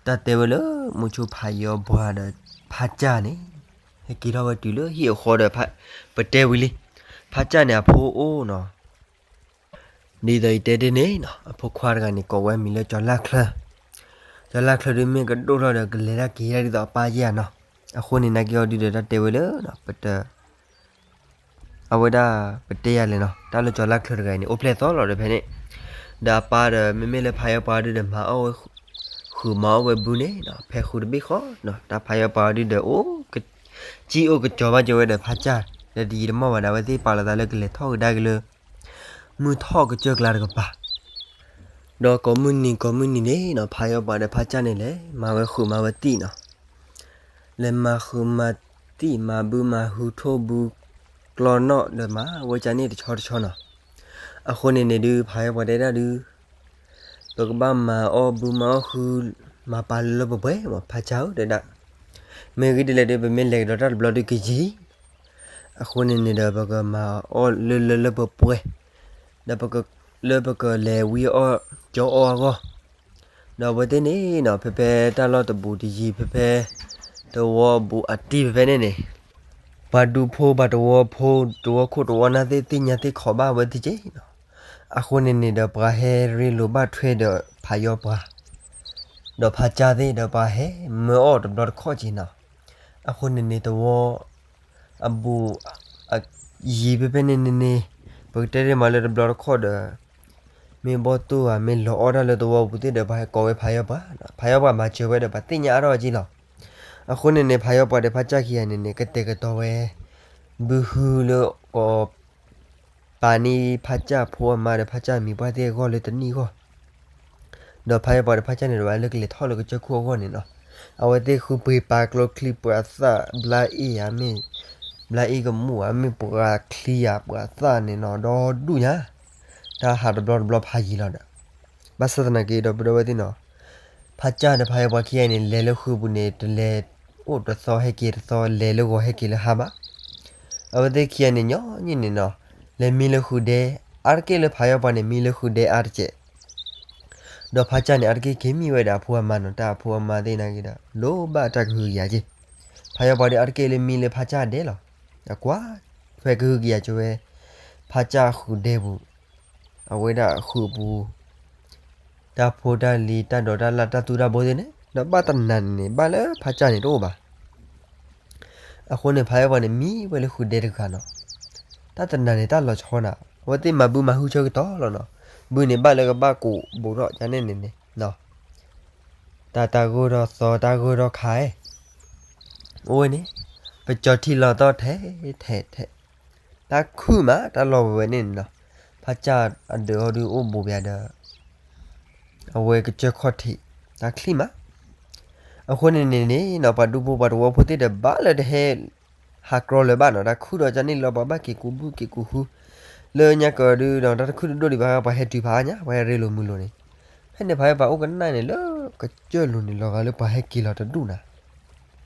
တၢ်တဲဝဲလၢ မုဆိဖးယီပှၤဒီးဖးကၢ်န့ၣ် ဟဲက့ၤထီၣ်ဝဲတုၤလၢဟံၣ်အဃီဒီး ပတဲဝံၤလံ, ဖးကၢ်န့ၣ်အဖိအိၣ်နီၤ. ဒ်သိးယတဲတ့ၢ်န့ၣ်နီၤ အဖိခွါတဂၤန့ၣ် ကိးဝဲမံၤလၢကၠီၤလၢ်ချၢ, ကၠီၤလၢ်ချၢဒုးမ့ၢ်ကဒိၣ်ထီၣ်ဒီး ကလဲၤတၢ်က့ၤတၢ်ဒ်သိးအပၢ်ယဲၢ်ဧါနီၤ. အဃိန့ၣ် နာ်က့အီၤဒုးဒီး တၢ်တဲဝဲလၢ ပတ အဝဲဒၣ်ပတဲယၤလဲၣ်နီၤ, တၢ်လၢကၠီၤလၢ်ချၢတဂၤအံၤန့ၣ် အိၣ်ဖျဲၣ်သီလီၤဒီးဖဲန့ၣ်, ဒီးအပၢ်ဒီး မ့မ့ၢ်လၢဖးယီပှၤဒုးဒီး မၤအီၣ်ဝဲ ဃုာ်မၤအီၣ်ဝဲဘုန့ၣ်နီၤ, ဖဲဃုာ်တဘ့ၣ်ဃီနီၤ တၢ်ဖးယီပှၤဒုးဒီး အိၣ်ကစံၣ်အိၣ်ကစီၤဘၣ်ကၠီၤဝဲဒီးဖးကၢ်, ဒီးတယံာ်တမီၢ်ဘၣ်ဒီး အဝဲသ့ၣ်ပာ်လီၤသးလၢကလဲၤထီၣ်ကဒါက့ၤလၢ မုၢ်ထီၣ်ကစၢၢ်ကျါတကပၤ ဒီးကိးမုၢ်နံၤကိးမုၢ်နံၤန့ၣ်နီၤ ဖးယီပှၤဒီးဖးကၢ်န့ၣ်လဲၤမၤဝဲဃုာ်မၤဝဲသံၣ်နီၤ, လဲၤမၤဃုာ်မၤသံၣ် မၤဘုမၤဟုထိၣ်ဘု ကျီနီၣ်ဒီးမၤဝဲကၢ်န့ၣ်တဆီတဆီနီၤ. အဃိန့ၣ်န့ၣ်ဒုး ဖးယီပှၤတဲဒၣ်ဒုး ပကဘၣ်မၤအီၣ်ဘုမၤအီၣ်ဟု မၤပာ်လၢလၢပှဲၤပှဲၤမး ဖးကၢ်ဧၢ တဲဒၣ်, မ့ၢ်ဂ့ၤဒ်လဲၣ်ဒီး ပမ့ၢ်လဲၤကဒီးတၢ်တဘျီဒုးကယံာ် အဃိန့ၣ်န့ၣ်ဒီး ပကမၤအီၣ်လၢလၢလၢပှဲၤပှဲၤ, ဒီးပက လၢပကလဲၤဝံအီၣ်ကၠီအီၣ်အဂီၢ်, ဒီးအဝဲသ့ၣ်န့ၣ်နီၤ ဖဲဖဲတၢ်လီၢ်တဘူးတယံၤ ဖဲဖဲ သဝီဘူးအတံၢ်ဖဲဖဲန့ၣ်န့ၣ်, ပှၤဒူဖိပှၤသဝီဖိ သဝီခိၣ်သဝီနၢ်သ့ၣ်သ့ၣ်ညါသ့ၣ်ခီဘၣ်ဝဲသ့ၣ်က့နီၤ. အဃိန့ၣ်န့ၣ်ဒီး ပှၤဟဲရ့လိာ်ဘၣ်ထွဲဒီးဖးယီပှၤ ဒီးဖးကၢ်သ့ၣ်ဒီး ပှၤဟဲမၢအီၣ်တဘျီတခီၣ်က့နီၤ. အဃိန့ၣ်န့ၣ် သဝီ အဘူး အယံၤဖဲဖဲန့ၣ်န့ၣ်န့ၣ် ပကတဲတ့ၢ်မးလၢတဘျီတခီၣ်ဒီး မ့ၢ်ဘီၣ်သိၣ်ဧါ မ့ၢ်လီၤအီၣ်တၢ်လၢသဝီပူၤသ့ၣ်ဒီး ပှၤဟဲကိးဝဲဖးယီပှၤ, ဖးယီပှၤမၤစၢၤဝဲဒီး ပှၤသ့ၣ်ညါအါထီၣ်က့လီၤ. အဃိန့ၣ်န့ၣ် ဖးယီပှၤဒီးဖးကၢ်ခံဂၤန့ၣ်န့ၣ် ကတဲာ်ကတီၤဝဲ ဘုဟုလၢကီး ပာ်န့ၢ်ဖးကၢ်ဖိအမါဒီးဖးကၢ်မံၤပှၢ်သ့ၣ်အဂီၢ်လၢတနံၣ်အဂီၢ်, ဒီးဖးယီပှၤဒီးဖးကၢ်န့ၣ်ဒီး ပှၤလၢကလဲၤထီၣ်လၢကစၢၢ်ခိၣ်အဂီၢ်န့ၣ်နီၤ, အဝဲသ့ၣ်ဃုပှ့ၤပာ်ကျိချံပှၤသၣ် ဘျါအ့ၣ်ဧါမ့ၢ် ဘျါအ့ၣ်ကမူၣ်ဧါမ့ၢ် ပှၤချံဧါ ပှၤသၣ်န့ၣ်နီၤ ဒီဒူၣ်ညါ, တၢ်ဟးတဘျီတဘျီဖးယံၤလီၤဒီး ဘၣ်ဆၣ်သနာ်က့ဒီပုၢ်ဒီဝဲၢ်သ့ၣ်နီၤ, ဖးကၢ်ဒီးဖးယီပှၤခံဂၤန့ၣ် လဲၤလၢဃုာ်ပူၤန့ၣ် တလဲၤအိၣ်တသီဟဲက့ၤတသီ လဲၤလၢဂီၤဟဲက့ၤလၢဟါဘၣ်. အဝဲသ့ၣ်ခံဂၤန့ၣ် ညီနုၢ်န့ၣ်နီၤ, လဲၤမံလၢဃုာ်ဒဲ အါတက့ၢ်လၢဖးယီပှၤန့ၣ် မံလၢဃုာ်ဒဲအါတက့ၢ် ဒီးဖးကၢ်န့ၣ် အါတက့ၢ်က့ၤမံဝဲဒီးအဖိအမါနီၤ, တၢ်အဖိအမါသ့ၣ်နာ်က့ဒီး လိၣ်ဘၣ်တၢ်ကဟုကယာ်က့ၤ, ဖးယီပှၤဒီးအါတက့ၢ်လၢမံလၢဖးကၢ်ဒဲလီၤ, အကွၢ်ထွဲကဟုကယာ်က့ၤဝဲ ဖးကၢ်ဃုာ်ဒဲပူၤ, အဝဲဒၣ်ဃုာ်ပူၤ တၢ်ဖိတၢ်လံၤ တၢ်ဒိးတၢ်လၣ် တၢ်သူတၢ်ဘိသ့ၣ်န့ၣ် ဒီးဘၣ်တနၤန့ၣ် ဘၣ်လၢဖးကၢ်န့ၣ်တအိၣ်ဘၣ်. အဃိန့ၣ် ဖးယီပှၤန့ၣ် မံဝဲလၢဃုာ်ဒဲတဂၤနီၤ, တၢ်တနၤန့ၣ် တၢ်လီၤဆီနၤ, အဝဲသ့ၣ်မၤဘုမၤဟုဆၢကတီၢ်လီၤနီၤ, ဘုန့ၣ်ဘၣ်လၢကဘၣ်ကိးဘူးထီၣ်ကန့ၣ်န့ၣ်န့ၣ် တၢ်တၢ်ဂိၢ်ထီၣ်သီ တၢ်ဂိၢ်ထီၣ်ခါ, အိၣ်ဝဲန့ၣ် ပကၠီၤထံလီၤသီၣ်ထဲထဲထဲ, တၢ်ခုၣ်မး တၢ်လီၤဝဲဝဲန့ၣ်န့ၣ်နီၤ, ဖးကၢ်အဒၢးအီၤဒုးအိၣ်ဘူးပၠးဒီး အဝဲကစၢၢ်ခီၣ်ထံး တၢ်ချံၣ်မး. အဃိန့ၣ်န့ၣ်န့ၣ်နီၤ ပှၤဒူဖိပှၤသဝီဖိသ့ၣ်ဒီး ဘၣ်လၢတဟဲ ဟးကြီလၢၤဘၣ်နီၤ, တၢ်ခုၣ်ဒီးကန့ၣ်လီၤ ပှၤဘၣ်က့ၤကူးဘုက့ၤကူးဟု, လၢညါကဒီးဒီး တၢ်တခုၣ်တဒိၣ်ဒံးဘၣ် ပှၤဟဲတုၤဖးအါညါ ပှၤဟဲရ့လိာ်မုာ်လိာ်န့ၣ်, ဖဲန့ၣ်ဖးယီပှၤအိၣ်ကနၣ်န့ၣ် လၢကစၢၢ်လိၤန့ၣ် လီၤဂာ်လၢပှၤဟဲက့ၤလီၤတဒူၣ်နၤ,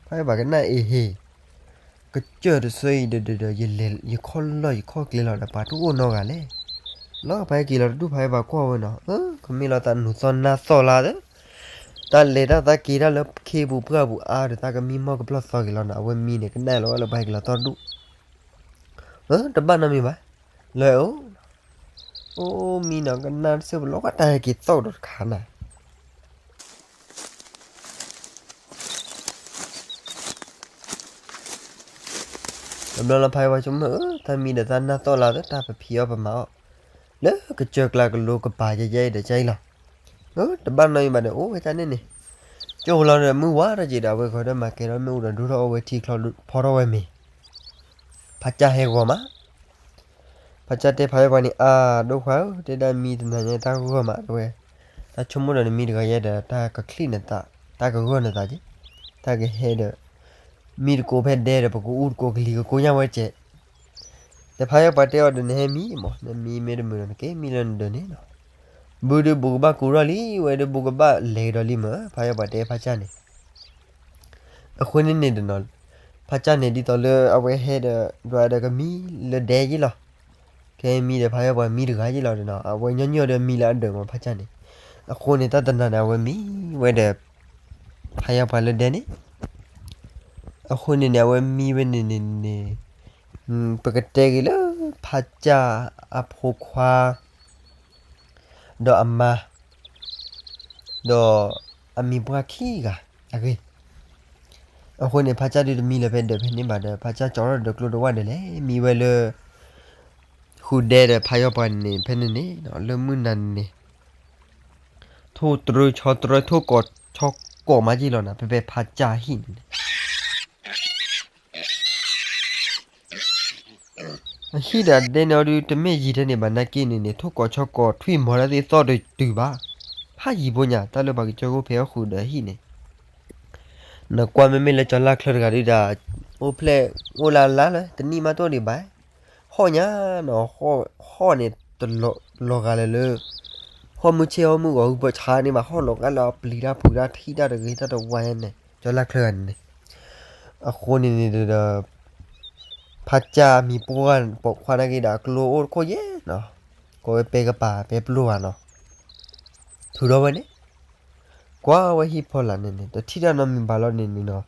ဖးယီပှၤကနၣ်အ့ဟ့ ကစၢၢ်တဆၢအံၤဒီးဒီး ယလဲၤယခီၣ်လီၢ်ယခီၣ်ကျဲလီၤဒီး ပှၤတအိၣ်နီတဂၤလဲၣ်, လီၤပှၤဟဲက့ၤလီၤတဒူၣ် ဖးယီပှၤကွၢ်ဝဲနီၤ, ကမ့ၢ်လီၤသးနူၤသီၣ်နၢ်သီၣ်လၢ တၢ်လဲၤတၢ်သးက့ၤတၢ်လၢခ့ပူၤပှၢ်ပူၤအါဒီး သးကမံမီၢ်ကပျီၢ်သီက့ၤလီၤနီၤ, အဝဲမံန့ၣ် ကနၣ်လီၤဝဲလၢပှၤဟဲက့ၤလီၤသီၣ်တဒူၣ်, တဘၣ်နီတမံၤဘၣ်, လၢအိၣ်, အိၣ်မံနီၤ ကနၣ်တစဲးဖိလီၤ တၢ်ဟဲက့ၤသီၣ်ဒီးတခါနၤ တဘျီလီၤဖးယီပှၤဆိကမိၣ်ဧၢ တၢ်မံဒီးတၢ်နၢ်သီၣ်လၢ တၢ်ပဖံးအီၣ်ပမၤအီၣ် လၢကစၢၢ်ကျါကလိကပၤယဲယဲအံၤဒီးကၢ်အံၤလီၤ, တဘၣ်နီတမံၤဘၣ်ဒီး အိၣ်ဝဲဒၣ်န့ၣ်န့ၣ်, ကၠိလီၤဒီးမုၢ်ဝါထီၣ်က့ၤဒီး အဝဲဃီၤဒီးမၤကဲၤထီၣ်မ့ၣ်အူဒီး ဒိၣ်ထီၣ်အီၣ်ဝဲထံချီဖီထီၣ်ဝဲမ့ၤ, ဖးကၢ်ဟဲဂီၤမး ဖးကၢ်တဲဖးယီပှၤန့ၣ် အါ ဒိၣ်ခွါဧၢ တဲဒၣ်မံတနၤညါတၢ်ဂီၢ်မး တဲဝဲ, တၢ်ဆိကမိၣ်ဒီးနမံတဂၤယဲဒီး တၢ်ကချံၣ်နသး တၢ်ကဂီၢ်နသးက့ၤ, တၢ်ကဟဲဒီး မံတကိးဖဲဒဲဒီး ပကအူတကိးကလံၤကကိညၢ်ဝဲကဲး, ဒီးဖးယီပှၤတဲအီၤဒီး နဟဲမံမး နမံမ့ၢ်တမုာ်ဒီး နက့ၤမံလၢနဒၢးန့ၣ်နီၤ, ဘုဒုးဘူးကဘၣ်ကူးထီၣ်လံ ဝဲဒုးဘူးကဘၣ်လဲၤကဒီးလံမး ဖးယီပှၤတဲဖးကၢ်န့ၣ် အဃိန့ၣ်န့ၣ်ဒီးနီၤ, ဖးကၢ်န့ၣ်ဒ်သိးလၢအဝဲဟဲဒီး ဒွးဒီးကမံလၢဒဲယ့လီၤ, ကဟဲမံဒီးဖးယီပှၤမံတဂၤယ့လီၤဒီးနီၤ အဝဲညီနုၢ်အီၤဒီးမံလၢအဒၢးမးဖးကၢ်န့ၣ်, အဃိန့ၣ် တၢ်တနၤန့ၣ် အဝဲမံဝဲဒီး ဖးယီပှၤလၢဒဲန့ၣ်, အဃိန့ၣ်န့ၣ် အဝဲမံဝဲန့ၣ်န့ၣ်န့ၣ်, ပကတဲက့ၤလၢ ဖးကၢ်အဖိခွါ ဒီးအမါ, ဒီးအမံၤပှၢ်ခံဂၤအဂ့ၢ်. အဃိန့ၣ် ဖးကၢ်ဒုးတမံလၢၤဖဲဒၢးဖဲန့ၣ်ဘၣ်ဒီး ဖးကၢ်ကၠီထီၣ်ဒီးကျိတဝၢ်ဒၢးလဲၣ် မံဝဲလၢ ဃုာ်ဒဲဒီးဖးယီပှၤန့ၣ် ဖဲန့ၣ်န့ၣ် လၢမုၢ်နၤန့ၣ်န့ၣ် ထိၣ်တြၢဆီတြၢ ထိၣ်ကိးဆီကိးမးက့ၢ်လီၤနၤ ဖဲဖဲဖးကၢ်အဟံၣ်န့ၣ်န့ၣ် အဟံၣ်ဒီးဒဲန့ၣ်အီၤဒုး တမ့ၢ်ယံၤထဲန့ၣ်ဘၣ် နာ်က့န့ၣ်န့ၣ် ထိၣ်ကိးဆီကိးထွံၣ်မီၤဒၣ်သ့ၣ်သီၣ်တတုၤဘၣ်. ဖးယံၤဖိညါ တၢ်လၢပှၤကစၢၢ်ခိၣ်ဖဲအီၣ်ဃုာ်ဒီးအဟံၣ်န့ၣ် နကွၢ်မ့မ့ၢ်လၢကၠီလၢ်ချၢတဂၤဒုးဒၣ် အိၣ်ဖျဲၣ် အိၣ်လၢ်လၢ်လၢ တနံၣ်မးတအိၣ်ဒံးဘၣ်. ဟီၣ်ညါနီၤ ဟီၣ်န့ၣ်တလီၤဂာ်လၢ်လၢ ဟီၣ်မုၢ်ဆ့ၣ်ဟီၣ်မုၢ်ဂီၤ ဂုၢ်ပၢၢ်ဆါန့ၣ်ဘၣ် ဟီၣ်လီၤဂာ်လၢအပျံၤတၢ်ဖုးတၢ်ထံၣ်တၢ်တဂ့ၤတၢ်တဝါန့ၣ် ကၠီလၢ်ချၢဂၤန့ၣ်န့ၣ်. အဃိန့ၣ်န့ၣ်ဒီး ဖးကၢ်မံၤပှၢ်ပိာ်ခွါနာ်က့ဒီး အကျိအိၣ်တခိၣ်ယဲၢ်နီၤ, ကိးဝဲပဲကပၤပဲပျိၢ်ဘၣ်နီၤ, ထုးထီၣ်ဝဲန့ၣ် ကွၢ်ဝဲဟံၣ်ဖီလာ်န့ၣ်န့ၣ် တထံၣ်တၢ်နီတမံၤဘၣ်လီၤန့ၣ်န့ၣ်နီၤ,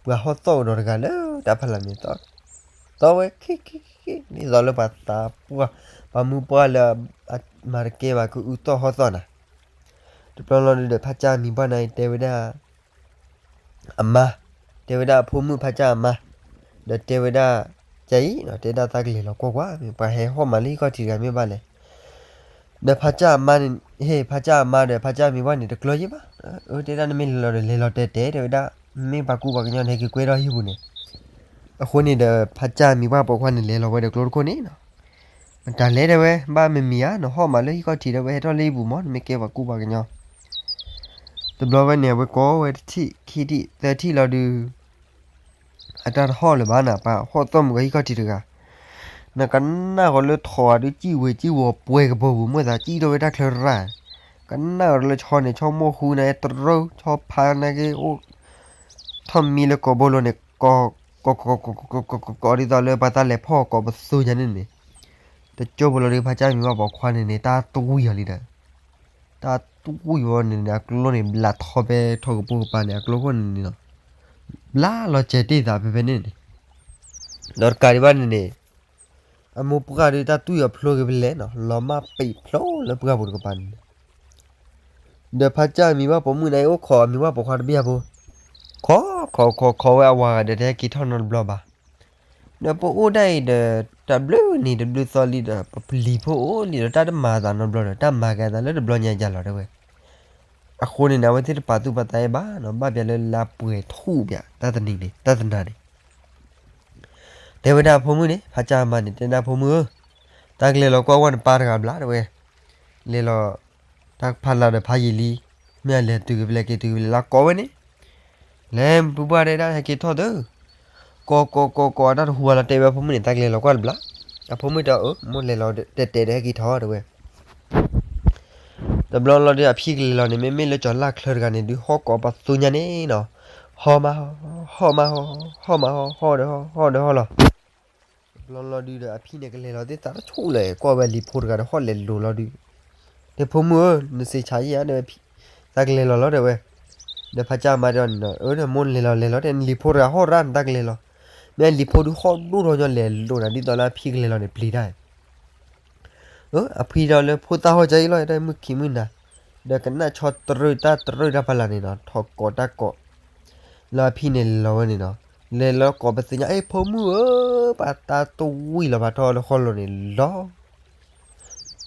ပှၤဟီၣ်သီၣ်ကဒီးတဂၤလၢတၢ်ဖီလာ်န့ၣ် သီၣ်ဝဲခံခံခံခံ ဒ်သိးလၢပှၤသးပှၢ် ပှၤမုၢ်ပှၢ်လၢအမၤတကဲဘၣ် ကအုသီၣ်ဟီၣ်သီၣ်နၤ. တဘျီလီၤဒုးဒီး ဖးကၢ်မံၤပှၢ်န့ၣ်တဲဝဲဒၣ် အမါ, တဲဝဲဒၣ်အဖိမုၣ်ဖးကၢ်အမါ, ဒီးတဲဝဲဒၣ် ကၢ်အံၤနီၤ တဲဒၣ်သးကလဲၤလီၤကွၢ်ကွၢ် မ့ၢ်ပှၤဟဲဟီၣ်မးလၢဟံၣ်ခီၣ်ထံးတဂၤမ့ၢ်ဘၣ်လဲၣ်. ဒီးဖးကၢ်အမါန့ၣ် ဟ့ၣ် ဖးကၢ်အမါဒီး ဖးကၢ်မံၤပှၢ်န့ၣ် တကျၢၤယံၤဘၣ်. အၢ တဲဒၣ်နမ့ၢ်လဲၤလီၤဒီး လဲၤလီၤတဲာ်တဲာ် တဲဝဲဒၣ် မ့ၢ်ပှၤကူပှၤကညီန့ၣ် ဟဲက့ၤကွဲထီၣ်ဟံၣ်ပူၤန့ၣ်. အဃိန့ၣ်ဒီး ဖးကၢ်မံၤပှၢ်ပိာ်ခွါန့ၣ် လဲၤလီၤဝဲဒီးကျိတခိၣ်န့ၣ်နီၤ. မတၤလဲၣ်တဲဝဲ ဘၣ်မမံၤဧါ နဟီၣ်မးလၢဟံၣ်ခီၣ်ထံး တဲဝဲ ဟဲထီၣ်လၢဟံၣ်ပူၤမး နမ့ၢ်ကဲပှၤကူပှၤကညီ တဘျီဝဲန့ၣ် အဝဲကိးဝဲတထံၣ် ခံထံၣ် သၢထံၣ်လီၤဒုး အတၢ်တဟီၣ်လၢၤဘၣ်နၤ ပှၤဟီၣ်သီၣ်မုၢ်ဂီၤဟံၣ်ခီၣ်ထံးတဂၤ, နကနၣ်ဃီလၢထိးအီၤဒုး စံၣ်ဝဲစံၣ်ဝီၤပှဲၤကပီၤပူၤ မ့ၢ်သးစံၣ်ထီၣ်ဝဲတၢ်ချၢရၣ်, ကနၣ်ဃီလၢဆီန့ၣ် ဆီမိၢ်ဃူန့ၣ် တရၢ ဆီဖါနာ်က့အိၣ် ထီၣ်မံလၢကိာ်ဘိလိၤန့ၣ် ကိး ကိး ကိး ကိး ကိး ကိး ကိး ဒ်သိးလၢပှၤသးလဲၤဖီၣ်ကိးပသူညါန့ၣ်န့ၣ်, တကၠိဖိလီၤဒုး ဖးကၢ်မံၤပှၢ်ပိာ်ခွါန့ၣ်န့ၣ် တၢ်တဝံၣ်အီၤလံဒီး တၢ်တဝံၣ်ဝဲန့ၣ်န့ၣ် အကျိန့ၣ် ဘျးထီၣ်ဖဲထိၣ်ကပိာ်ကပၤန့ၣ် အကျိခိၣ်န့ၣ်န့ၣ်လီၤ, ဘျးလီၤစဲၤတ့ၢ်သးဖဲဖဲန့ၣ်န့ၣ်, ဒီးတကးဒံးဘၣ်န့ၣ်န့ၣ် အမိၢ်ပှၢ်ဒုးတၢ်တွံၢ်အီၤဖျိက့ၤဖဲလဲၣ်နီၤ လီၤမၢ်ပံာ်ဖျိလၢပှၢ်ပူၤတကပၤန့ၣ်န့ၣ်, ဒီးဖးကၢ်မံၤပှၢ်ပိာ်မုၣ်န့ၣ် အိၣ်ခိးအမံၤပှၢ်ပိာ်ခွါတဘ့ၣ်အဖိ, ခိး ခိး ခိး ခိးဝဲအဝၤဂၤဒီး တဟဲက့ၤထီၣ်နီတဘျီဘၣ်. ဒီးပအိၣ်ဒၣ်အံၤဒီး တဘျုးနံၤတဘျုးသီလံဒီး ပလံၤဖိအိၣ်လံဒီး တၢ်တမၤအသးနီတဘျီဒီး တၢ်မၤက့ၤအသးလၢတဘျီညါယၤလီၤတဲဝဲ. အဃိန့ၣ်န့ၣ် အဝဲသ့ၣ်တပာ်သူၣ်ပာ်သးအီၤဘၣ်နီၤ ဘၣ်ပျဲလၢလါပှဲၤထူၣ်ပျဲ တၢ်တနံၤန့ၣ် တၢ်တနၤန့ၣ် တဲဝဲဒၣ်အဖိမုၣ်န့ၣ် ဖးကၢ်အမါန့ၣ် တဲဒၣ်ဖိမုၣ်ဧၢ, တၢ်ကလဲၤလီၤကွၢ်ဝဲနပၢ်တဂၤဘျါတဲဝဲ, လဲၤလီၤ တၢ်ဖးလၢဒီးဖးယံာ်လံ, မ့ၢ်အလဲၤတုၤက့ၤဖဲလဲၣ်က့ၤတုၤက့ၤဖဲလဲၣ် လၢကိးဝဲန့ၣ်, လဲၤမုၢ်ပှၢ်တဲဒၣ်ဟဲက့ၤထီၣ်သု, ကိးကိးကိးကိး အတၢ်တဟူဘၣ်လီၤတဲဝဲအဖိမုၣ်န့ၣ် တၢ်ကလဲၤလီၤကွၢ်တဘျါ, အဖိမုၣ်တဲအီၤ မိၢ်လဲၤလီၤတဲတဲဒီးဟဲက့ၤထီၣ်တဲဝဲ တဘျီလီၤဒုး အဖံကလဲၤလီၤန့ၣ် မ့မ့ၢ်လၢကၠီၤလၢ်ချၢတဂၤန့ၣ် ဒုးဟီၣ်ကိးပသူညါန့ၣ်နီၤ, ဟီၣ်မးဟီၣ် ဟီၣ်မးဟီၣ် ဟီၣ်မးဟီၣ် ဟီၣ်ဒီးဟီၣ် ဟီၣ်ဒီးဟီၣ်လီၤ. တဘျီလီၤဒုးဒီး အဖံန့ၣ်ကလဲၤလီၤသ့ၣ်သးတဆူၣ်လဲၣ် ကွၢ်ဝဲလံၤဖိတဂၤဒီးဟီၣ်လဲၤလိၤလီၤဒုး, တဲဖိမုၣ်ဧၢ နစံးဆါယဲၢ်ဧါ တဲဝဲ, တၢ်ကလဲၤလီၤလီၤတဲဝဲ, ဒီးဖးကၢ်မါတဲအီၤန့ၣ်နီၤ အၢ မိၢ်လဲၤလီၤလဲၤလီၤတဲ လံၤဖိတဂၤဟီၣ်ရၣ်န့ၣ် တၢ်ကလဲၤလီၤ, မ့ၢ်လံၤဖိဒုးဟီၣ်ဒိၣ်ထီၣ်ညီလဲၤလိၤနၤ ဒ်သိးလၢအဖံကလဲၤလီၤန့ၣ် ပျံၤတၢ် အဖံဒီးလၢဖိသၣ်ဟီၣ်ကၢအံၤလီၤ တၢ်မုၢ်ခံမုၢ်နၤ, ဒီးကနၣ်ဆီတရၢတၢ်တရၢတၢ်ဖးလၢ်န့ၣ်နီၤ ထိၣ်ကိးတၢ်ကိး, လၢအဖံန့ၣ်လဲၤလီၤဝဲန့ၣ်နီၤ, လဲၤလီၤကိးပသ့ၣ်ညါ အ့ၣ် ဖိမုၣ်ဧၢ, ပှၤတၢ်တဝံၣ်လီၤ ပှၤထီၣ်လၢဃီလိၤန့ၣ်လီၤ,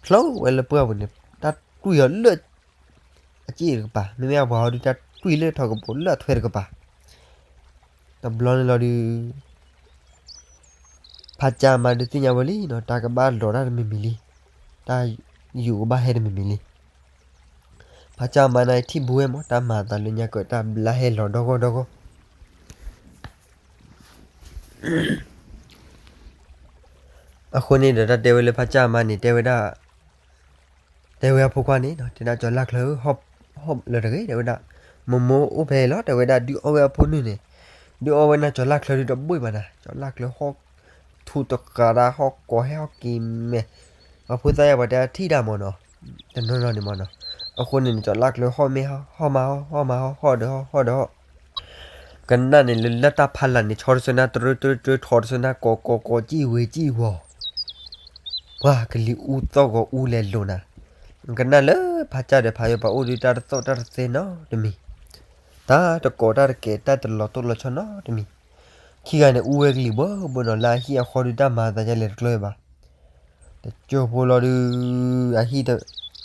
ဖျိဝဲလၢပှၢ်ပူၤန့ၣ် တၢ်တွံၢ်အီၤလၢ အစ့ၣ်တကပၤ, မ့မ့ၢ်အပှၤဟီဒုး တၢ်တွံၢ်လၢထိၣ်ကပိာ်လၢအထွဲတကပၤ, တဘျီန့ၣ်လီၤဒုး ဖးကၢ်မါဒုးသ့ၣ်ညါဝဲလံနီၤ တၢ်ကဘၣ်လီၤတၢ်တမံၤမံၤလံ, တၢ်ယူးကဘၣ်ဟဲတမံၤမံၤလံ, ဖးကၢ်မါန့ၣ်ထံၣ်ဘိဝဲမး တၢ်မၤအသးလၢညါကၢး တၢ်ဘျါဟဲလီၤဒီဂီၢ်ဒီဂီၢ် အဃိန့ၣ်ဒီး တၢ်တဲဝဲလၢဖးကၢ်မါန့ၣ် တဲဝဲဒၣ်, တဲဝဲအဖိခွါန့ၣ်နီၤ တဲဒၣ်ကၠီၤလၢ်ချၢ ဟီၣ်လၢတဂ့ၤ တဲဝဲဒၣ်, မိၢ်မိၢ်အိၣ်ဖဲအံၤလီၤ တဲဝဲဒၣ် ဒုးအီၣ်ဝဲအဖိနုၢ်န့ၣ်, ဒုးအီၣ်ဝဲန့ၣ် ကၠီၤလၢ်ချၢဒုးတဘိၣ်ဘၣ်နၤ ကၠီၤလၢ်ချၢဟီၣ်, ထူတဃာ်ဒၣ်ဟီၣ်ကိးဟဲဟီၣ်က့ၤမဲာ်, ပှၤဖိသၣ်ယါပှၤတဲထံၣ်ဒၣ်မ့ၢ်နီၤ, တနီၤနီၤန့ၣ်မ့ၢ်နီၤ, အဃိန့ၣ် ကၠီၤလၢ်ချၢဟီၣ်မ့ၢ်ဟီၣ် ဟီၣ်မးဟီၣ် ဟီၣ်မးဟီၣ် ဟီၣ်ဒီးဟီၣ် ဟီၣ်ဒီးဟီၣ် ကနၣ်န့ၣ်လၢလၢတၢ်ဖးလၢ်န့ၣ် ဆီတဆၢနၢ်တရၢတရၢတရၢ ထီတဆၢနၢ်ကိးကိးကိး ကံၣ်ဝ့ၤကံၣ်ဝီၤ, ပှၤကလံၤအူသီၣ်ဂီၤအူလဲၤလိာ်နၤ, ကနၣ်လၢဖးကၢ်ဒီးဖးယိပၤအိၣ်ဒုး တၢ်တသီၣ်တၢ်တသဲနီတမံၤ, တၢ်တကိးတၢ်တကဲး တၢ်တလီၤတိၢ်လီၤဆီနီတမံၤ, ခံဂၤန့ၣ် အူဝဲကလံၤဘၢဘၢနီၤ, လၢအဟံၣ်အဃီဒုးတၢ်မၤသးယါလဲၤတကျၢၤဘၣ်, တကၠိဖိလီၤဒုး, အဟံၣ်တ,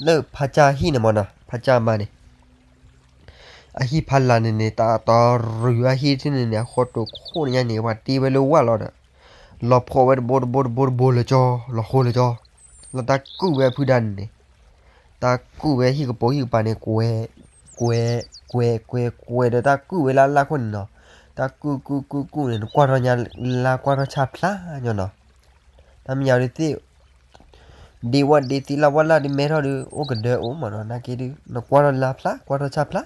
လၢဖးကၢ်ဟံၣ်န့ၣ်မ့ၢ်နီၤ ဖးကၢ်မါန့ၣ် အဟံၣ်ဖးလၢ်န့ၣ်န့ၣ် တၢ်တရူးအဟံၣ်ထံၣ်န့ၣ်န့ၣ် အဃီတိာ်ခိၣ်န့ၣ်ညါန့ၣ် ပှၤတ့ဝဲလၢဝၣ်လီၤဒီး, လီၤဖှီၣ်ဝဲတဘိတဘိတဘိတဘိလၢကၠီ, လီၤဃိလၢကၠီ, လီၤတၢ်ကုၢ်ဝဲအဖုဒါန့ၣ်န့ၣ်, တၢ်ကုၢ်ဝဲဟံၣ်ကပိာ်ဟံၣ်ကပၤန့ၣ် ကွဲး, ကွဲး, ကွဲး, ကွဲး, ကွဲးဒီးတၢ်ကုၢ်ဝဲလၢအလၢ်ခိၣ်န့ၣ်နီၤ, တၢ်ကုၢ်ကုၢ်ကုၢ်ကုၢ်န့ၣ် နကွၢ်ထီၣ်ညါလါကွၢ်ထီၣ်ဆၣ်ဖျါညီနီၤ, တၢ်မ့ၢ်ယၤဒုးသ့ၣ် ဒ့ဝၣ်ဒ့သံလၢ်ဝၣ်လၢ်ဒုးမဲထီၣ်ဒုး အိၣ်ကဒၢအိၣ်မးနီၤ နာ်က့ဒုး နကွၢ်ထီၣ်လါဖျါ ကွၢ်ထီၣ်ဆၣ်ဖျါ,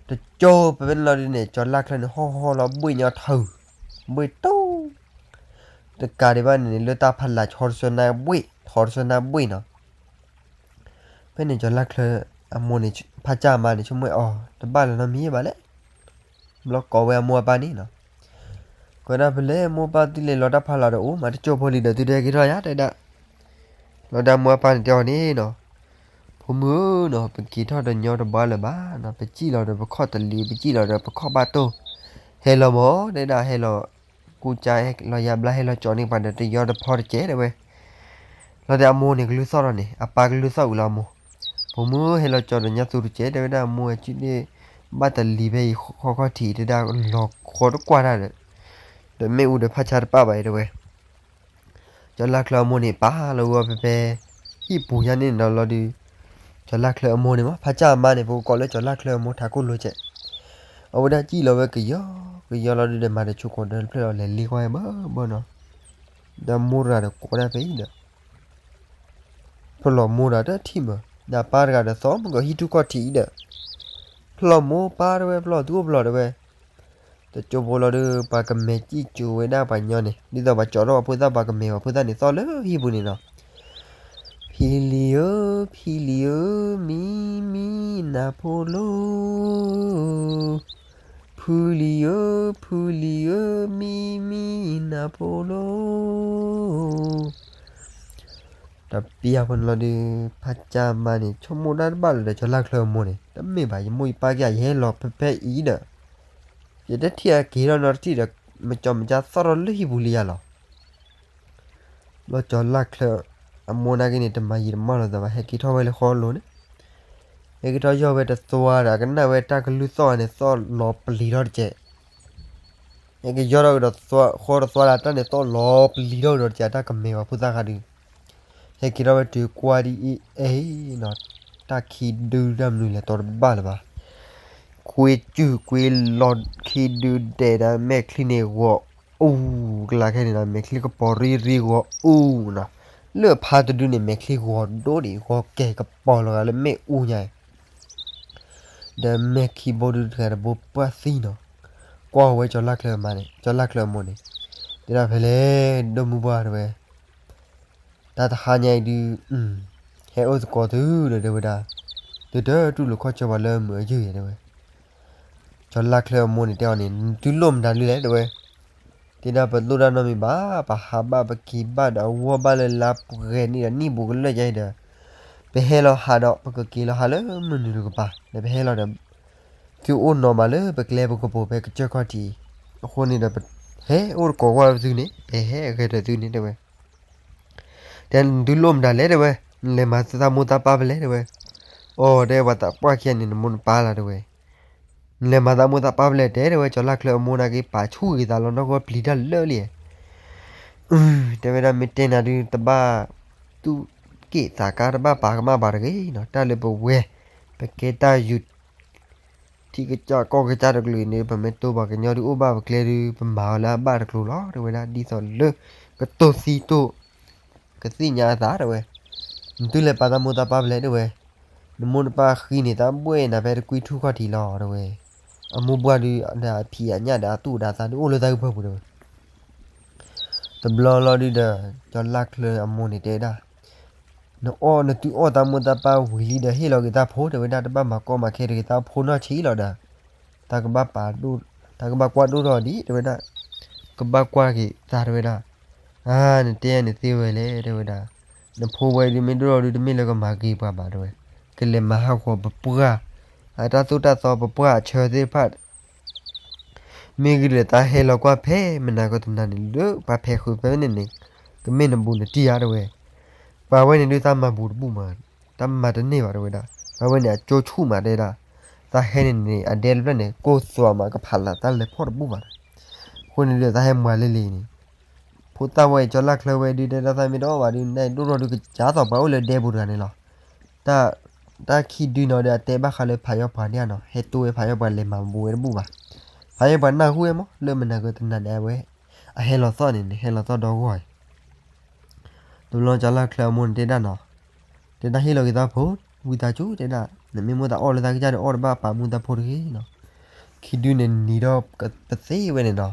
တကၠိဖဲန့ၣ်လီၤဒုးန့ၣ် ကၠီလၢ်ချၢန့ၣ် ဟီၣ်ဟီၣ်လီၤဘှ့ၣ်ညီထၢၣ်, ဘှ့ၣ်တူၢ်, တကးဒံးဘၣ်န့ၣ်န့ၣ် လၢတၢ်ဖးလၢ်ဆီတဆၢနၢ်ဘှ့ၣ် ထီတဆၢနၢ်ဘှ့ၣ်နီၤ, ဖဲန့ၣ်ကၠီလၢ်ချၢအမိၢ်န့ၣ် ဖးကၢ်မါန့ၣ် ဆိကမိၣ်အီၤ တဘၣ်လၢၤနီတမံၤဘၣ်လဲၣ် ဘျီကိးဝဲအမိၢ်အပၢ်န့ၣ်နီၤ, ကိးဒၣ်ဖဲလဲၣ် မိၢ်ပၢ်သုလဲၤလီၤတၢ်ဖးလၢ်ဒီးအိၣ်မး တကၠိဖိလံၤဒီးသုတဟဲက့ၤထီၣ်ယၤတဲဒၣ်, လီၤဒၣ်မိၢ်အပၢ်န့ၣ်တဲအီၤန့ၣ်နီၤ, ဖိမုၣ်ဧၢနီၤ ပက့ၤထီၣ်ဒီးညီတဘၣ်လၢၤဘၣ်နီၤ ပစံၣ်လီၤဒီးပခီၣ်တလံၤ ပစံၣ်လီၤဒီးပခီၣ်ဘၣ်တိၢ်, ဟဲလီၤမး တဲဒၣ်ဟဲလီၤ, ကူကၢလီၤယါဘျါဟဲလီၤကၠီန့ၢ်ပှၤဒီးတယီတဖီတကဲတဲဝဲ လီၤဒီးအမိၢ်န့ၣ်ကလုၢ်သီၣ်ထီၣ်န့ၣ် အပၢ်ကလုၢ်သီၣ်ဝံၤလီၤအမိၢ်, ဖိမုၣ်ဟဲလီၤကၠီဒီးညါသူတကဲတဲဝဲဒၣ်အမိၢ် အစုန့ၣ်ဘၣ်တလံၤဖဲအံၤဃီခီၣ်ထံးတဲဒၣ်လီၤဃီတကွၢ်တၢ်ဒီး, ဒီးမ့ၣ်အူဒီးဖးဆါတပၣ်ဘၣ်အံၤတဲဝဲ, ကၠီလၢ်ချၢအမိၢ်န့ၣ် ပာ်လီၤဝဲဖဲဖဲ ဟံၣ်ပူၤယါန့ၣ်နီၤလီၤဒုး, ကၠီလၢ်ချၢအမိၢ်န့ၣ်မး ဖးကၢ်အမါန့ၣ် ပကကိးလၢကၠီလၢ်ချၢအမိၢ်ထးခိၣ်လိၤကဲး, အဝဲဒၣ်စံၣ်လီၤဝဲကယီကယီလီၤဒုးဒီး မၤတဆိကီးဒီးဖျၢၣ်လီၤလဲၤလ့ကွၢ်ဘၢဘၢနီၤ, ဒီးမိၢ်တဂၤဒီးကိးဒၣ်ဖဲအံၤဒီး ဖျီၣ်မိၢ်ဒီးတထံၣ်မး, ဒီးပၢ်တဂၤဒီးသီမုၢ်ကီးဟံၣ်ထူၣ်ခီၣ်ထံးအံၤဒီး, ဖျီၣ်မိၢ်ပၢ်တဲဝဲ ဖျီၣ်သုအိၣ်ဖျီၣ်တဲဝဲ, တကၠိဖိလီၤဒုး ပှၤကမဲာ်စံၣ်ကၠိၤဝဲဒၣ်ပှၤညီန့ၣ် ဒ်သိးပှၤကၠီထီၣ်ပှၤဖိသၣ် ပှၤကမဲာ်ပှၤဖိသၣ်န့ၣ်သီၣ်လၢဟံၣ်ပူၤန့ၣ်နီၤ, ဖံလံၤဧၢ, ဖံလံၤဧၢ, မံမံနၢ်ဖိလိၤ ဖုလံၤဧၢ, ဖုလံၤဧၢ, မံမံနၢ်ဖိလိၤ, ဒီးပျၢ်ဖိန့ၣ်လီၤဒုး ဖးကၢ်မါန့ၣ် ဆိကမိၣ်ဒၣ်တဘၣ်လၢၤဒီး ကၠီလၢ်ချၢအမိၢ်န့ၣ် တမ့ၢ်ဘၣ် ယမိၢ်ယပၢ်က့ၤ ယဟဲလီၤဖဲဖဲအံၤဒီး ယတထံၣ်အက့ၤထီၣ်နီတထံၣ်ဒီး မကၠီမကၠါသီၣ်ထီၣ်လၢဟံၣ်ပူၤလံယၤလီၤ. ဘျီကၠီလၢ်ချၢအမိၢ်နာ်က့န့ၣ် တမၤယံာ်တမၤလီၤသးဘၣ် ဟဲက့ၤထီၣ်ဝဲလၢဃီလိၤန့ၣ်, ဟဲက့ၤထီၣ်ယီၢ်ဝဲတသွါဒီး ကနၣ်ဝဲတၢ်ကလုၢ်သီၣ်န့ၣ် သီၣ်လီၤပလံၤထီၣ်တကဲး ဟဲက့ၤယီၢ်ထီၣ်ကဒီးဃီတသွါဒီး တၢ်န့ၣ်သီၣ်လီၤပလံၤထီၣ်ကဒီးတကဲး တၢ်ကမဲာ်ပှၤဖိသၣ်ဃးဒုး, ဟဲက့ၤထီၣ်ဝဲတုၤကွၢ်ဒ်အံၤနီၤ, တၢ်ခံဒုတၢ်မနုၤလဲၣ် တီတဘၣ်လၢၤဘၣ်. ကွ့စုၣ်ကွ့လီၤခံဒုဒဲးဒီး မဲာ်ချံန့ၣ်ဂီၤအူကလးခဲန့ၣ်ဒီး မဲာ်ချံကပီၤရ့ရ့ဂီၤအူနီၤ, လၢဖါတဒုန့ၣ် မဲာ်ချံဂီၤဒိၣ်ဒံး ဂီၤကဲၤကပီၤလီၤဂာ်လၢမ့ၣ်အူညါအံၤ ဒီးမဲာ်ခံဘိဒုတဂၤတဘိ ပှၢ်သံနီၤ, ကွၢ်ဝဲကၠီလၢ်ချၢအမါန့ၣ် ကၠီလၢ်ချၢအမိၢ်န့ၣ်, တဲဒၣ်ဖဲလဲၣ် ဒိၣ်မုၢ်ပှၢ်တဲဝဲ, တၢ်တဟါညါအံၤဒုး, ဟဲအိၣ်သကိးသုဒီးတဲဝဲဒၣ်, သုတတူၢ်လိာ်ခီၣ်ဆၢပှၤလၢမုာ်အယုၢ်ယဲတဲဝဲ ကၠီလၢ်ချၢအမိၢ်န့ၣ်တဲအီၤန့ၣ် နသုလိၣ်မတၤဒုလဲၣ်တဲဝဲ, တဲဒၣ်ပလိၣ်တၢ်နီတမံၤဘၣ် ပဟးဘၣ်ပက့ၤဘၣ်ဒီးအဂီၢ်ဘၣ်လၢလါပှဲၤနံၣ်ဒီးနံၣ်ဘူးကလၢာ်ယါအံၤဒီး, ပဟဲလီၤဟးဒီး ပကက့ၤလီၤဟးလၢမုၢ်နုာ်တကပၤ ဒီးပဟဲလီၤဒီး, သုအိၣ်နီၤမးလၢပကျဲပကပိာ်ဖဲကစၢၢ်ခီၣ်ထံး, အဃိန့ၣ်ဒီး ဟဲအိၣ်တကိးကွၢ်သုန့ၣ် ပဟဲဂဲၤဒီးသုန့ၣ်တဲဝဲ တဲနသုလိၣ်မတၤလဲၣ်တဲဝဲ, နလဲၤမၤသးမိၢ်သးပၢ်ဖဲလဲၣ်တဲဝဲ, အိၣ်တဲပှၤသးပှၢ်ခံဂၤန့ၣ် နမိၢ်နပၢ်လီၤတဲဝဲ, နလဲၤမၤသးမိၢ်သးပၢ်ဖဲလဲၣ်တဲတဲဝဲ ကၠီလၢ်ချၢအမိၢ်နာ်က့ ပာ်ဆူၣ်ဂ့ၤသးလီၤနီၢ်ကီၢ်ပျံၤတၢ်လၢလံ, တဲဝဲဒၣ်မ့ၢ်တဲနၤဒုး တဘၣ်သူၣ်က့ၣ်သးကါ တဘၣ်ပာ်ကမၣ်ဘၣ်တဂ့ၤနီၤ တၢ်လၢပဝဲ ပကဲတၢ်ယူၤ ထံကစၢ်ကီၢ်ကစၢ်တကလုာ်န့ၣ် ပမ့ၢ်တိပှၤကညီဒုးအိၣ်ဘၣ်ပကျဲဒုး ပမၤအီၤလၢအဘၣ်တကျိၤလီၤ တဲဝဲဒၣ် ဒ်သိးလၢ ကတိၤသံတိၤ ကသ့ၣ်ညါအသးတဲဝဲ, နသုလဲၤပာ်သးမိၢ်သးပၢ်ဖဲလဲၣ်တဲဝဲ, နမိၢ်နပၢ်ဃံန့ၢ်သးဘှဲၣ်နၤဖဲတကွံထူၣ်ခီၣ်ထံးလီၤတဲဝဲ, အမိၢ်ပှၢ်ဒုးဒီးအဖံးအညၣ်ဒီးအသူၣ်ဒီးအသးဒုးအိၣ်လၢသးဂုၢ်ဖၢပူၤတဲဝဲ တဘျီလီၤဒုးဒီး ကၠီလၢ်ချၢအမိၢ်န့ၣ်တဲဒၣ်, နအီၣ်နသုအီၣ်သးမိၢ်သးပၢ်ဝံၤလံဒီး ဟ့ၣ်လီၤက့ၤသးဖိတဲဝဲဒၣ် တဘၣ်မၤကီမၤခဲတဂ့ၤ သးဖိနီၢ်ဆံးလီၤဒီး, တၢ်ကဘၣ်ပာ်ဒိၣ် ကဘၣ်ကွၢ်ဒိၣ်ထီၣ်ဒံး တဲဝဲဒၣ်, ကဘၣ်ကွၢ်က့ၤသး တဲဝဲဒၣ်, အါ နတဲန့ၣ်သ့ဝဲလဲၣ် တဲဝဲဒၣ်, နဖိဝဲဒုးမ့ၢ်ဒိၣ်ထီၣ်ဒုး တမ့ၢ်လၢကမၤက့ၤပှၤဘၣ် တဲဝဲ, ကလဲၤမၤဟးဂီၤပပှၢ်, အတၢ်သိၣ်တၢ်သီပပှၢ်အဆၢသ့ၣ်တဖၣ် မ့ၢ်ဂ့ၤဒ်လဲၣ် သးဟဲလီၤကွၢ်ဖဲမနၤကတနၤန့ၣ် လၢပှၤဖဲးဃုာ်ဖဲန့ၣ်န့ၣ် ကမ့ၢ်နဘူးနတံၢ်ဧါ တဲဝဲ, ပှၤဝဲန့ၣ်ဒုးသးမၤဘူးတဘူၣ်မး, တၢ်မၤတန့ၢ်ဘၣ် တဲဝဲဒၣ်, ပှၤဝဲန့ၣ်အကၠိဆူၣ်မး တဲဒၣ်, သးဟဲန့ၣ်န့ၣ် အဒဲတဖျၢၣ်န့ၣ် ကိၢ်သွးမးကဖးလၢ် တၢ်လဲၤဖီၣ်တဘူၣ်ဘၣ်, အဃိန့ၣ်ဒုးသးဟဲမၤလံလံန့ၣ်, ဖိသၣ်ဝဲအံၤ ကၠီလၢ်ချၢဝဲဒုး တဲဒၣ်သးမ့ၢ်တအိၣ်ဘၣ်ဒုး နဒိၣ်ထီၣ်ဒုးကစးသိးပှၤအိၣ်လၢဒဲပူၤတဂၤန့ၣ်လီၤ တၢ်ခံဒုနီၤဒီး အတဲဘၣ်ဃးလၢဖးယီၢ်ပှၤန့ၣ်နီၤ ဟဲတိဝဲဖးယီၢ်ပှၤလဲၤမၤဘူးဝဲတဘူၣ်ဘၣ်. ဖးယီၢ်ပှၤနၢ်ဟူဝဲမး လၢမနၤကတနၤန့ၣ် အဝဲ အဟဲလီၤသီၣ်န့ၣ်န့ၣ် ဟဲလီၤသီၣ်ဒီဂီၢ်အံၤ, တဘျီကၠီလၢ်ချၢအမိၢ်န့ၣ်တဲဒၣ်နီၤ, တဲဒၣ်ဟ့ၣ်လီၤက့ၤသးဖိ ဝံသးစူၤ တဲဒၣ်, နမ့ၢ်မိၣ်သးအီၣ်လၢသးကစၢ်ဒီး အီၣ်တဘၣ်ပာ်မူသးဖိတဂ့ၤနီၤ. ခံဒုန့ၣ် နံၤဒီးပသ့ဝဲန့ၣ်နီၤ,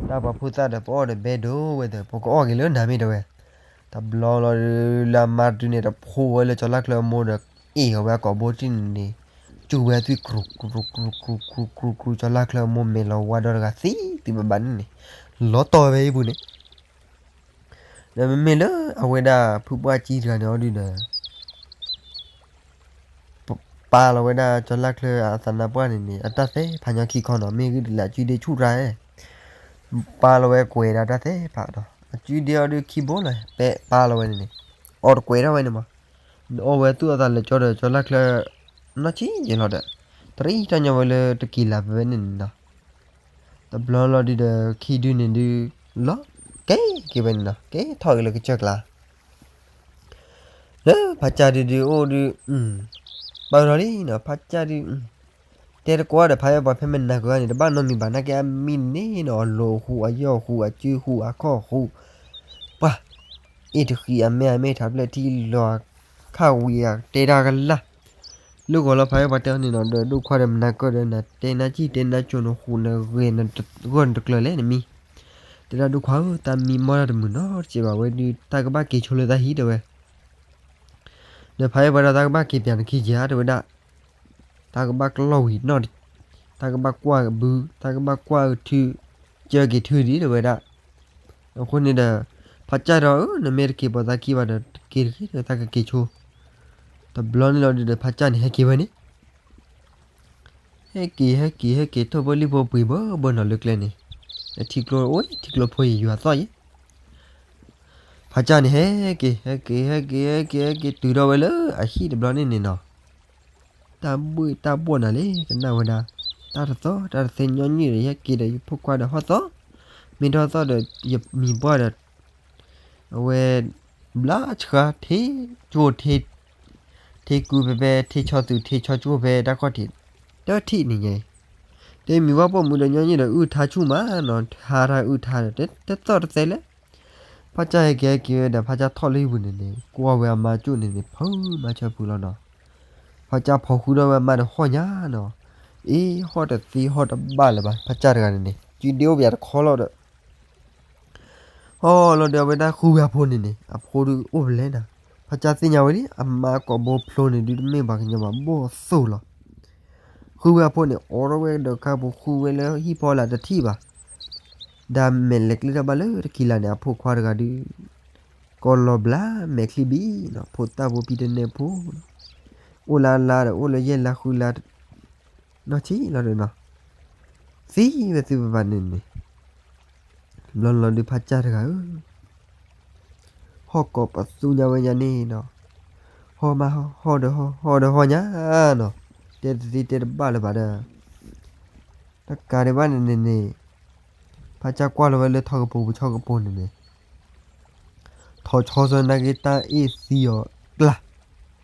တၢ်ပှၤဖိသၣ်ဒီး ပအီၣ်ဒီးဘဲဒိဝဲဒီး ပကအီၣ်က့ၤလၢနၤမ့ၢ်တဲဝဲ, တဘျီလီၤဒုး လၢအမါတဒုန့ၣ် တဖိဝဲလၢကၠီလၢ်ချၢအမိၢ်ဒီး အ့ၣ်အီၤဝဲအကိာ်ဘိတံၢ်န့ၣ်န့ၣ်, စူၢ်ဝဲအသွံၣ် ကြူကြူကြူကြူကြူကြူ ကၠီလၢ်ချၢအမိၢ်မဲာ်လီၤဝါဒီတဂၤသံ သံဘၣ်ဘၣ်န့ၣ်န့ၣ်, လီၤတီၢ်ဝဲအံၤပူၤန့ၣ် ဒီးမ့မ့ၢ်လၢအဝဲဒၣ်ဖုပှၢ်ကံတဂၤန့ၣ်အီၤဒုဒီး ပာ်လီၤဝဲဒၣ်ကၠီလၢ်ချၢအသးနါပှၢ်န့ၣ်န့ၣ် အတၢ်သဲဖးညီခံခီနီၤ, မ့ၢ်ဂ့ၢ်ဒ်လဲၣ် အကုဒ့ဆူၣ်တၢ်ဧၢ, ပာ်လီၤဝဲကွဲးဒၣ်တၢ်သဲဖးဒီး အကုဒ့အီၤဒုခံဘိလီၤ ပဲပာ်လီၤဝဲန့ၣ်န့ၣ်, အီၣ်တကွဲးထီၣ်ဝဲန့ၣ်မး, အီၣ်ဝဲသူၣ်အသးလၢကၠီဒီးကၠီလၢ်ချၢ နီၢ်ဆံးယဲၢ်လီၤဒီး တရံးတၢ်ညီဝဲလၢတက့ၤလၢ်ဖဲဝဲန့ၣ်န့ၣ်နီၤ တဘျီလီၤဒုဒီး ခံဒုန့ၣ်ဒု လီၤက့ၤက့ၤဝဲန့ၣ်နီၤ, က့ၤထီၣ်က့ၤလၢကစၢၢ်ကျါ, လၢဖးကၢ်ဒုဒုအိၣ်ဒု, ပာ်ထီၣ်လံနီၤ ဖးကၢ်ဒု, တဲတကွၢ်ဒီး ဖးယီၢ်ပှၤဖဲမနၤကဂၤန့ၣ် တဘၣ်နီတမံၤဘၣ် နာ်က့အမံၤန့ၣ်နီၤ အလိၤဃူ အယီၢ်ဃူ အစုဃူ အခီၣ်ဃူ, ပှၤ အ့ၣ်တဃံးအမဲအမဲထးဖျဲၣ်ထံလီၤ ခၣ်ဝံၤအတဲဒၣ်ကလၢ် လၢဂီၤလီၤဖးယီၢ်ပှၤတဲအီၤန့ၣ်နီၤ ဒီးဒိၣ်ခွါဒီးမနၤကၢၢ်ဒီး နတဲနါစံၣ်တဲနါကိၤနဃူ နဂဲၤဂီၢ်နတကျၢၤလဲၣ်နမံၤ, တဲဒၣ်ဒိၣ်ခွါဧၢ တၢ်မံမီၢ်တၢ်တမုာ်နီတစဲးဘၣ်ဝဲဒုး တၢ်ကဘၣ်က့ၤဆိလၢတၢ်ဟံၣ်တဲဝဲ, ဒီးဖးယီၢ်ပှၤဒီး တၢ်ကဘၣ်က့ၤပၠးနခံက့ၤဧါ တဲဝဲဒၣ်, တၢ်ကဘၣ်ကလီၢ်ဝံၤနီၣ်, တၢ်ကဘၣ်ကွၢ်ဘု တၢ်ကဘၣ်ကွၢ်ထု, ကၢက့ၤထုဒံး တဲဝဲဒၣ်, အဃိန့ၣ်ဒီး ဖးကၢ်ဒီးဧၢ နမ့ၢ်တက့ၤပိာ်သးခံဘၣ်ဒီး တက့ၤတဂ့ၤဒီး တၢ်ကက့ၤဆိ, တဘျီန့ၣ်လီၤဒုဒီး ဖးကၢ်န့ၣ် ဟဲက့ၤဝဲန့ၣ် ဟဲက့ၤ ဟဲက့ၤ ဟဲက့ၤ ထိၣ်ဖိလံၣ်ဖိပှ့ၤဘၢဘၢနီၤလၢကျဲန့ၣ်, ထံကျိအိၣ် ထံကျိဖိယံၤယွၤသီၣ်ယဲၢ်, ဖးကၢ်န့ၣ် ဟဲက့ၤ ဟဲက့ၤ ဟဲက့ၤ ဟဲက့ၤ ဟဲက့ၤ တုၤထီၣ်ဝဲလၢအဟံၣ်တဘျီန့ၣ်န့ၣ်နီၤ, တၢ်ဘှ့ၣ်တၢ်ဘှီၣ်နၤလံ ကနၣ်ဝဲဒၣ်, တၢ်တသီ တၢ်တသဲညီနုၢ်ဒီး ယဟဲက့ၤဒီး ယဖိခွါဒီးဟီၣ်သီ, မ့ၢ်ထီၣ်သီၣ်ဒီး ယမံၤပှၢ်ဒီး အဝဲ ဘျါဆှါ ထ့ကၠိ ထ့ကူဖဲဖဲ ထ့ဆီသုး ထ့ဆီကၠိဖဲတၢ်ခီၣ်ထံး တထံၣ်န့ၣ်ညါအံၤ, တဲမံၤပှၢ်ပိာ်မုၣ်ဒီးညီနုၢ်ဒီး အုၣ်ထါဆူၣ်မးနီၤ ထါထါအုၣ်ထါဒီး တသီၣ်တသဲလဲၣ်, ဖးကၢ်ဟဲက့ၤဟဲက့ၤဝဲဒီး ဖးကၢ်ထီၣ်လၢဟံၣ်ပူၤန့ၣ်န့ၣ် ကွၢ်ဝဲအမါကၠိၣ်န့ၣ်န့ၣ် ဖုမါဆၢဖုလီၤနီၤ, ဖးကၢ်ဖီဃုဒီးဝဲအမါဒီးဟီၣ်ညါနီၤ, အ့ ဟီၣ်တသ့ဟီၣ်တဘၣ်လၢၤဘၣ် ဖးကၢ်တဂၤန့ၣ်န့ၣ် ကုဒ့အိၣ်ပယၤတခီလီၤဒီး ဟီၣ်လီၤဒီးအဝဲဒၣ်ဃုဝဲအဖိန့ၣ်န့ၣ် အဖိဒုးအိၣ်ဖဲလဲၣ်နီၤ, ဖးကၢ်သ့ၣ်ညါဝဲလံ အမါကိာ်ဘိဖျိန့ၣ်ဒုးတမ့ၢ်ပှၤကညီဘၣ် ဘိၣ်သိၣ်လီၤ, ဃုဝဲအဖိန့ၣ် အိးထီၣ်ဝဲဒီးခါပူၤဃုဝဲလၢဟံၣ်ဖီလာ်တထံၣ်ဘၣ်, ဒီးမဲာ်လဲၤကျဲတၢ်ဘၣ်လၢတခံလါန့ၣ် အဖိခွါတဂၤဒုး ကီၢ်လီၤဘျါမဲာ်ချံဘံနီၤ ဖိသၣ်ဖိဖံတနဲၣ်ဖိနီၤ, အိၣ်လါလါဒီးအိၣ်လၢယဲၢ်လါဃုလါ နီၢ်ဆံးလီၤဒီးနီၤ, သံဝဲသ့ၣ်ဘၣ်ဘၣ်န့ၣ်န့ၣ်, ဘျီလီၤဒုးဖးကၢ်တဂၤဧၢ, ဟီၣ်ကိးပသူညါဝဲညါန့ၣ်နီၤ, ဟီၣ်မးဟီၣ်ဒီးဟီၣ် ဟီၣ်ဒီးဟီၣ်ညါနီၤ, တဲတသ့တဲတဘၣ်လၢၤဘၣ်ဒီး တကးဒံးဘၣ်န့ၣ်န့ၣ်န့ၣ်, ဖးကၢ်ကွၢ်လီၤဝဲလၢထီကပူၤပဆီကပူၤန့ၣ်န့ၣ်, ထီၣ်ဆီဆၢနာ်က့တၢ်အ့ၣ်သံအီၤကျါ,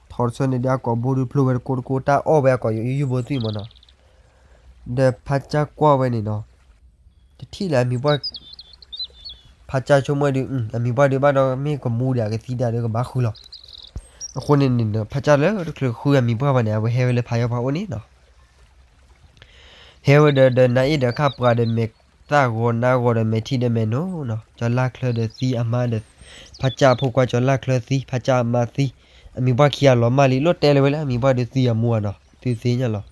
ထီၣ်တဆၢန့ၣ်ဒုးအကိာ်ဘိဒုးဖျိဝဲတကိးတကိး တၢ်အီၣ်ဝဲအကိာ်ယူၢ်ယူၢ်ဘိသွံၣ်မးနီၤ, ဒီးဖးကၢ်ကွၢ်ဝဲန့ၣ်နီၤ, တထံၣ်လၢအမံၤပှၢ် ဖးကၢ်ဆိကမိၣ်ဒုး အမံၤပှၢ်ဒုးဘၣ်ဒီးမ့ၢ်ကမူဒံးအကသံဒၣ်ဒီးကဘၣ်ဃုလီၤ, အဃိန့ၣ်န့ၣ် ဖးကၢ်လၢတချုးဃုအမံၤပှၢ်ဘၣ်န့ၣ် အဝဲဟဲဝဲလၢဖးယီၢ်ပှၢ်အိၣ်န့ၣ်နီၤ ဟဲဝဲဒီး ဒီးနါအ့ၣ်ဒီးခၣ်ပှၤဒီးမဲာ်သၣ်ဂီၤနါဂီၤဒီးမဲာ်ထံဒီးမဲာ်နိနီၤ ကၠီလါချၢဒီးသံအမါဒီး ဖးကၢ်အဖိခွါကၠီလါချၢသံ ဖးကၢ်အမါသံ အမံၤပှၢ်ခံဂၤလီၤမၢ်လံ လိၣ်တဲလၢၤဝဲလၢအမံၤပှၢ်ဒုးသံအမူအနီၤ သုသ့ၣ်ညါလီၤ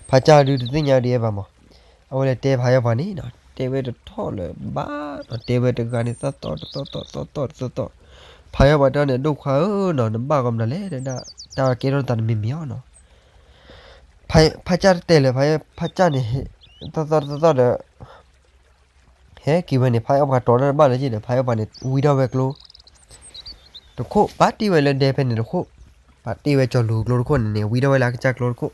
ဖးကၢ်ဒုးတသ့ၣ်ညါဒ်အံၤဘၣ်မး အဝဲလဲၤတဲဖးယီၢ်ပှၤန့ၣ်နီၤ, တဲဝဲတထီၣ်လၢၤဘၣ်နီၤ, တဲဝဲတဂၤန့ၣ် သီၣ်သီၣ်တသီၣ်သီၣ်သီၣ်တသီၣ်သီၣ်, ဖးယီၢ်ပှၤတဲန့ၣ် ဒိၣ်ခွါဧၢနီၤ, နဘၣ်ကီးမနုၤလဲၣ် တဲဒၣ်, တၢ်ကဲထီၣ်သးတမံၤမံၤအီၤနီၤ. ဖးကၢ်တတဲလၢၤ, ဖးကၢ်န့ၣ် သီၣ်သီၣ်တသီၣ်သီၣ်ဒီး ဟဲက့ၤဝဲန့ၣ် ဖးယီၢ်ပှၤတီၤတၢ်တဘၣ်လၢၤက့ဒီး ဖးယီၢ်ပှၤန့ၣ် ဝံထီၣ်ဝဲကျိ တခိၣ်, ပာ်တ့ၢ်ဝဲလၢဒဲဖဲန့ၣ်တခိၣ်, ပာ်တ့ၢ်ဝဲကၠီၤလူၤကျိတခိၣ်န့ၣ်န့ၣ် ဝံထီၣ်ဝဲလၢအကစၢ်ကျိတခိၣ်.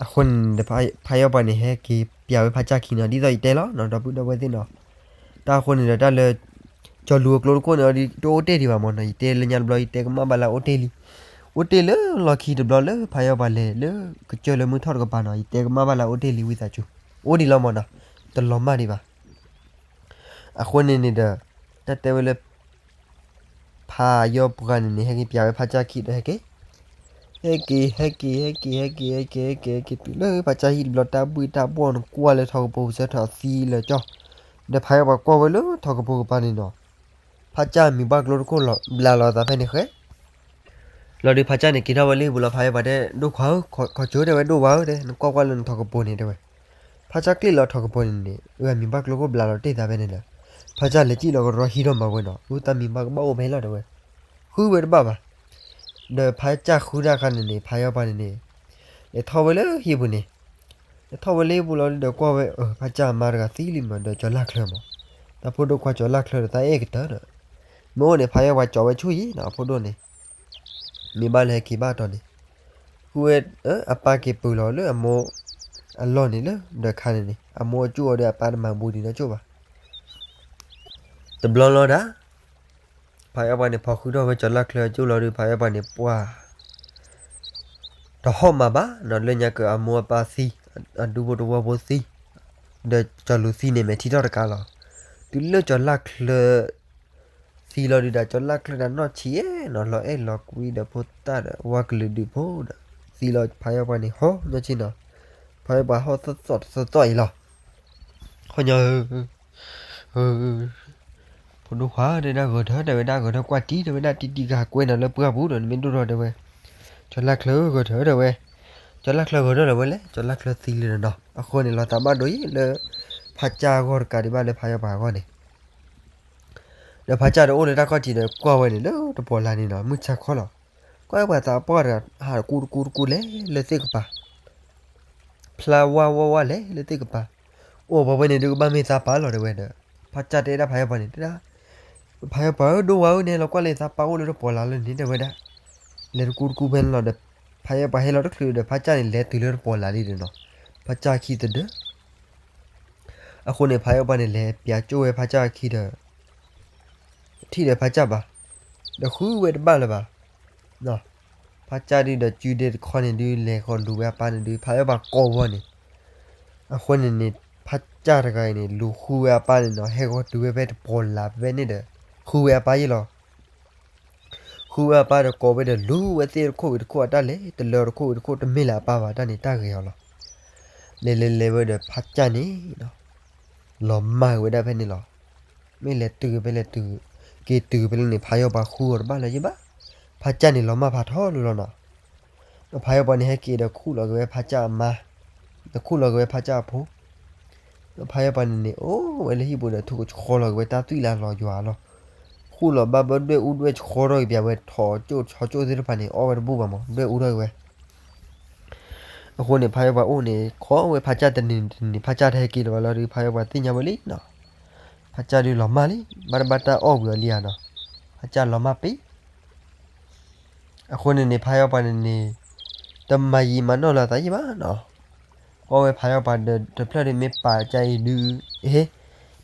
အဃိန့ၣ် ဖးယီၢ်ပှၤန့ၣ် ဟဲက့ၤပျးဝဲဖးကၢ်ခံနီၤ, ဒ်သိးယတဲလီၤနီၤ, ဒီပုၢ်ဒီဝဲၢ်သ့ၣ်နီၤ, တၢ်အဃိန့ၣ်ဒီး တၢ်လၢ ကၠီၤလူၤအကျိတခိၣ်န့ၣ် တအိၣ်တ့ၢ်ဒံးဘၣ်မၢ်နီၤ, ယတဲလၢညါတဘျီ ယတဲကမၣ်ဘၣ်လၢအအိၣ်တ့ၢ်လံ, အိၣ်တ့ၢ်လၢလီၢ်ခံတဘျီလၢဖးယီၢ်ပှၤလဲၤလၢကစၢၢ်လၢမုၢ်ထီၣ်တကပၤနီၤ, ယတဲကမၣ်ဘၣ်လၢအအိၣ်တ့ၢ်လံ ဝံသးစူၤ, အိၣ်ဒံးလီၤမၢ်နီၤ, တလီၤမၢ်ဒံးဘၣ်. အဃိန့ၣ်န့ၣ်ဒီး တၢ်တဲဝဲလၢ ဖးယီၢ်ပှၤန့ၣ်န့ၣ် ဟဲက့ၤပျးဝဲဖးကၢ်ခံဒီးဟဲက့ၤ, ဟဲက့ၤ ဟဲက့ၤ ဟဲက့ၤ ဟဲက့ၤ ဟဲက့ၤ ဟဲက့ၤ ဟဲက့ၤ တုၤလၢဖးကၢ်ဟံၣ်တဘျီ တၢ်ဘှံးတၢ်ဘှီၣ်န့ၣ် ကွၢ်လၢထီကပိၤ ပဆၢထီၣ်သံလၢကၠီ, ဒီးဖးယီၢ်ပှၤကွၢ်ဝဲလၢထီကပိၤကပၤန့ၣ်နီၤ, ဖးကၢ်မံၤဘၣ်ကျိတခိၣ်လီၤ ဘျးလီၤသးဖဲန့ၣ်ဃဲ လီၤဒုးဖးကၢ်န့ၣ် က့ၤထီၣ်ဝဲလၢဟံၣ်ပူၤလီၤ, ဖးယီၢ်ပှၤတဲ ဒိၣ်ခွါဧၢ, ခီဆိတဲဝဲဒိၣ်ဝါဧၢ, တဲ နကွၢ်ကွၢ်လၢနထီကပိၤန့ၣ် တဲဝဲ, ဖးကၢ်ကျ့ၣ်လီၤထီကပိၤန့ၣ်န့ၣ် အမံၤဘၣ်ကျိခိၣ်ဘျးလီၤတ့ၢ်သးဖဲန့ၣ်လီၤ. ဖးကၢ်လဲၤစံၣ်လီၤကရီဟံးထီၣ်မၤဝဲနီၤ, အူသးမံၤဘၣ်ကဘၣ်အိၣ်ဖဲလီၤတဲဝဲ, ဃုဝဲတဘၣ်ဘၣ်. ဒီးဖးကၢ်ဃုတၢ်အခါန့ၣ်န့ၣ် ဖးယီၢ်ပှၤန့ၣ်န့ၣ် လဲၤထီၣ်ဝဲလၢဟံၣ်ပူၤန့ၣ်, လဲၤထီၣ်ဝဲလၢဟံၣ်ပူၤလီၤဒီးကွၢ်ဝဲ ဖးကၢ်အမါတဂၤသံလံမး ဒီးကၠီၤလၢ်ချၢမး, တၢ်ဖိဒိၣ်ခွါကၠီၤလၢ်ချၢဒီးတၢ်အဲၣ်ကတၢၢ်ဒီး, မ့ၢ်အိၣ်န့ၣ် ဖးယီၢ်ပှၤကၠီၤဝဲဆူၣ်ယံၤနီၤ အဖိဒိၣ်န့ၣ် မ့ၢ်ဘၣ်လၢဟဲက့ၤဘၣ်တီၤန့ၣ်, ဃုဝဲ အပၢ်က့ၤပၢၢ်လီၤလၢအမိၢ်အလီၢ်န့ၣ်လၢဒီးခါန့ၣ်န့ၣ် အမိၢ်အကၠိၣ်အီၤဒီးအပၢ်တမၤဘူးဒံးနီၢ်ကၠိၣ်ဘၣ်. တဘျီလီၤဒၣ် ဖးယီၢ်ပှၤန့ၣ် ဖီဃုထီၣ်ဝဲကၠီၤလၢ်ချၢအကၠိၣ်လီၤဒီး ဖးယီၢ်ပှၤန့ၣ် ပှၤ တဟီၣ်မၤဘၣ်နီၤ လၢညါကအမိၢ်အပၢ်သံ, အဒူဖိတဝီၢ်ဖိသံ, ဒီးကၠီၤလူၤသံန့ၣ် မဲာ်ထံထီၣ်တကးလီၤ. တုၤလၢကၠီၤလၢ်ချၢ သံလီၤဒုးဒီး ကၠီၤလၢ်ချၢဒီးနီၢ်ဆံးနီၤ လီၤအဲၣ်လီၤကွံဒီးဖိသၣ်ဒီးဝါကလုာ်ဒူၣ်ဖိဒီး သံလီၤဖးယီၢ်ပှၤန့ၣ် ဟီၣ်ညီဆံးနီၤ, ဖးယီၢ်ပှၤဟီၣ်သီၣ်သီၣ်တသီၣ်သီၣ်အံၤလီၤ. ဟီၣ်ညီ ဖိဒိၣ်ခွါတဲဒၣ်ဂဲၤထၢၣ်တဲဝဲဒၣ် ဂဲၤထၢၣ်ကွၢ်တံၢ်တဲဝဲဒၣ် တံၢ်တံၢ်ဂၤကွဲးနီၤလၢပှၢ်ပူၤဒီး နမ့ၢ်ဒိၣ်ထီၣ်တဲဝဲ, ကၠီၤလၢ်ချၢဂဲၤထၢၣ်တဲဝဲ, ကၠီၤလၢ်ချၢဂဲၤထၢၣ်လၢၤဝဲလဲၣ် ကၠီၤလၢ်ချၢသံလံနီၤနီၤ အဃိန့ၣ် လီၤသးဘၣ်ဒိအံၤလၢ ဖးကၢ်အဂီၢ်တကးဒံးဘၣ်လၢဖးယီၢ်ပှၤအဂီၢ်န့ၣ် ဒီးဖးကၢ်ဒီးအိၣ်လၢတၢ်ခီၣ်ထံးဒီးကွၢ်ဝဲန့ၣ်လၢတပီၤလၢ်န့ၣ်နီၤ မုၢ်ဆါခီလီၤ. ကွၢ်ပှၤသးပှၢ်တဂၤ ဟးတကူတကူတကူလဲၤလၢသ့ၣ်ကပၤ ဖျါဝါဝါဝါလဲၤလၢသ့ၣ်ကပၤ, အိၣ်ပှၤဝဲန့ၣ်ဒုးကဘၣ်မ့ၢ်သးပှၢ်လီၤတဲဝဲဒီး ဖးကၢ်တဲဒၣ်ဖးယီၢ်ပှၤန့ၣ် တဲဒၣ် ဖးယီၢ်ပှၤဧၢ ဒိၣ်ဝါဧၢ နဟဲလီၤကွၢ်လၢသးပှၢ်အိၣ်လၢတပီၤလၢ်လၢန့ၣ်တဲဝဲဒၣ်, လဲၤတကူတကူဖဲန့ၣ်လီၤဒီး ဖးယီၢ်ပှၤဟဲလီၤတချုးဒီး ဖးကၢ်န့ၣ်လဲၤတုၤလၢတပီၤလၢ်လံဒီးနီၤ, ဖးကၢ်အခံတဒၢ အဃိန့ၣ် ဖးယီၢ်ပှၤန့ၣ် လဲၤပျးကၠိၣ်ဝဲဖးကၢ်အခံဒီး ထံၣ်ဒီးဖးကၢ်ဘၣ်, ဒီးဃုဝဲတဘၣ်လၢၤဘၣ်. ဖးကၢ်ဒုးဒီးစုဒဲတခီန့ၣ်ဒုး လဲၤဃီၤလူၤဝဲအပၢ်န့ၣ်ဒုး ဖးယီၢ်ပှၤကိးဝီန့ၣ်, အဃိန့ၣ်န့ၣ် ဖးကၢ်တဂၤအံၤန့ၣ် လူၤဃုဝဲအပၢ်န့ၣ်နီၤ ဟဲဃီၤတုၤဝဲဖဲတပီၤလၢ်ဖဲန့ၣ်ဒီး ဃုဝဲအပၢ်ယ့ၢ်လီၤ. ဃုဝဲအပၢ်ဒီးကိးဝဲဒီးလူၤဝဲသ့ၣ်တခိၣ်ဝံၤတခိၣ်အတၢ်လဲၤ တလၢတခိၣ်ဝံၤတခိၣ် တမ့ၢ်လၢအပၢ်ဘၣ် တၢ်န့ၣ်တၢ်ဂ့ၤအီၤလီၤ. လဲၤလဲၤလဲၤဝဲဒီးဖးကၢ်န့ၣ် လီၤမၢ်ဝဲဒၣ်ဖဲန့ၣ်လီၤ. မ့ၢ်လဲၤတုၤဖဲလဲၣ်တုၤ က့ၤတုၤဖဲလဲၣ်န့ၣ် ဖးယီၢ်ပှၤဃုအီၤတဘၣ်လၢၤယ့ၢ်ဘၣ်. ဖးကၢ်န့ၣ်လီၤမၢ်ဖးထီလီၤနီၤ. ဒီးဖးယီၢ်ပှၤန့ၣ်ဟဲက့ၤဒီးခူၣ်လီၤက့ၤဝဲဖးကၢ်အမါ, ဒီးခူၣ်လီၤက့ၤဝဲဖးကၢ်အဖိ ဒီးဖးယီၢ်ပှၤန့ၣ်န့ၣ် အိၣ်ဝဲလၢဟံၣ်ပူၤဒီး ထူၣ်ကဆှီလီၤက့ၤဝဲတၢ်သွံၣ်လၢအလီၤယွၤလီၤ. ခူၣ်လီၤဘၣ်ဘၢဒွဲၣ်အူဒွဲၣ်ဆှီထီၣ်က့ၤပၠးဝဲ ထိးကၠိၣ်ဆီကၠိၣ်သ့ၣ်တဖၣ်န့ၣ် အီၣ်ဝဲတဘူၣ်ဘၣ်မး ဒွဲၣ်အူထီၣ်က့ၤဝဲ. အဃိန့ၣ် ဖးယီၢ်ပှၤအိၣ်န့ၣ် ခိးဝဲဖးကၢ်တနံၤတနံၤ ဖးကၢ်တဟဲက့ၤလၢၤဘၣ်လီၤဒီး ဖးယီၢ်ပှၤသ့ၣ်ညါဝဲလံနီၤ. ဖးကၢ်ဒုးလီၤမၢ်လံ ဘၣ်တဘၣ်တၢ်အီၣ်ဝံၤအီၤလံဧါနီၤ. ဖးကၢ်လီၤမၢ်ပ့ အဃိန့ၣ်န့ၣ် ဖးယီၢ်ပှၤန့ၣ်န့ၣ် တမၤယံာ်မၤနီၢ်လီၤသးယံာ်ဘၣ်နီၤ. ကွၢ်ဝဲဖးယီၢ်ပှၤဒီးတဖျၢၣ်ဒုးမ့ၢ်ပာ်ကၢ်အံၤဒုး ဟ့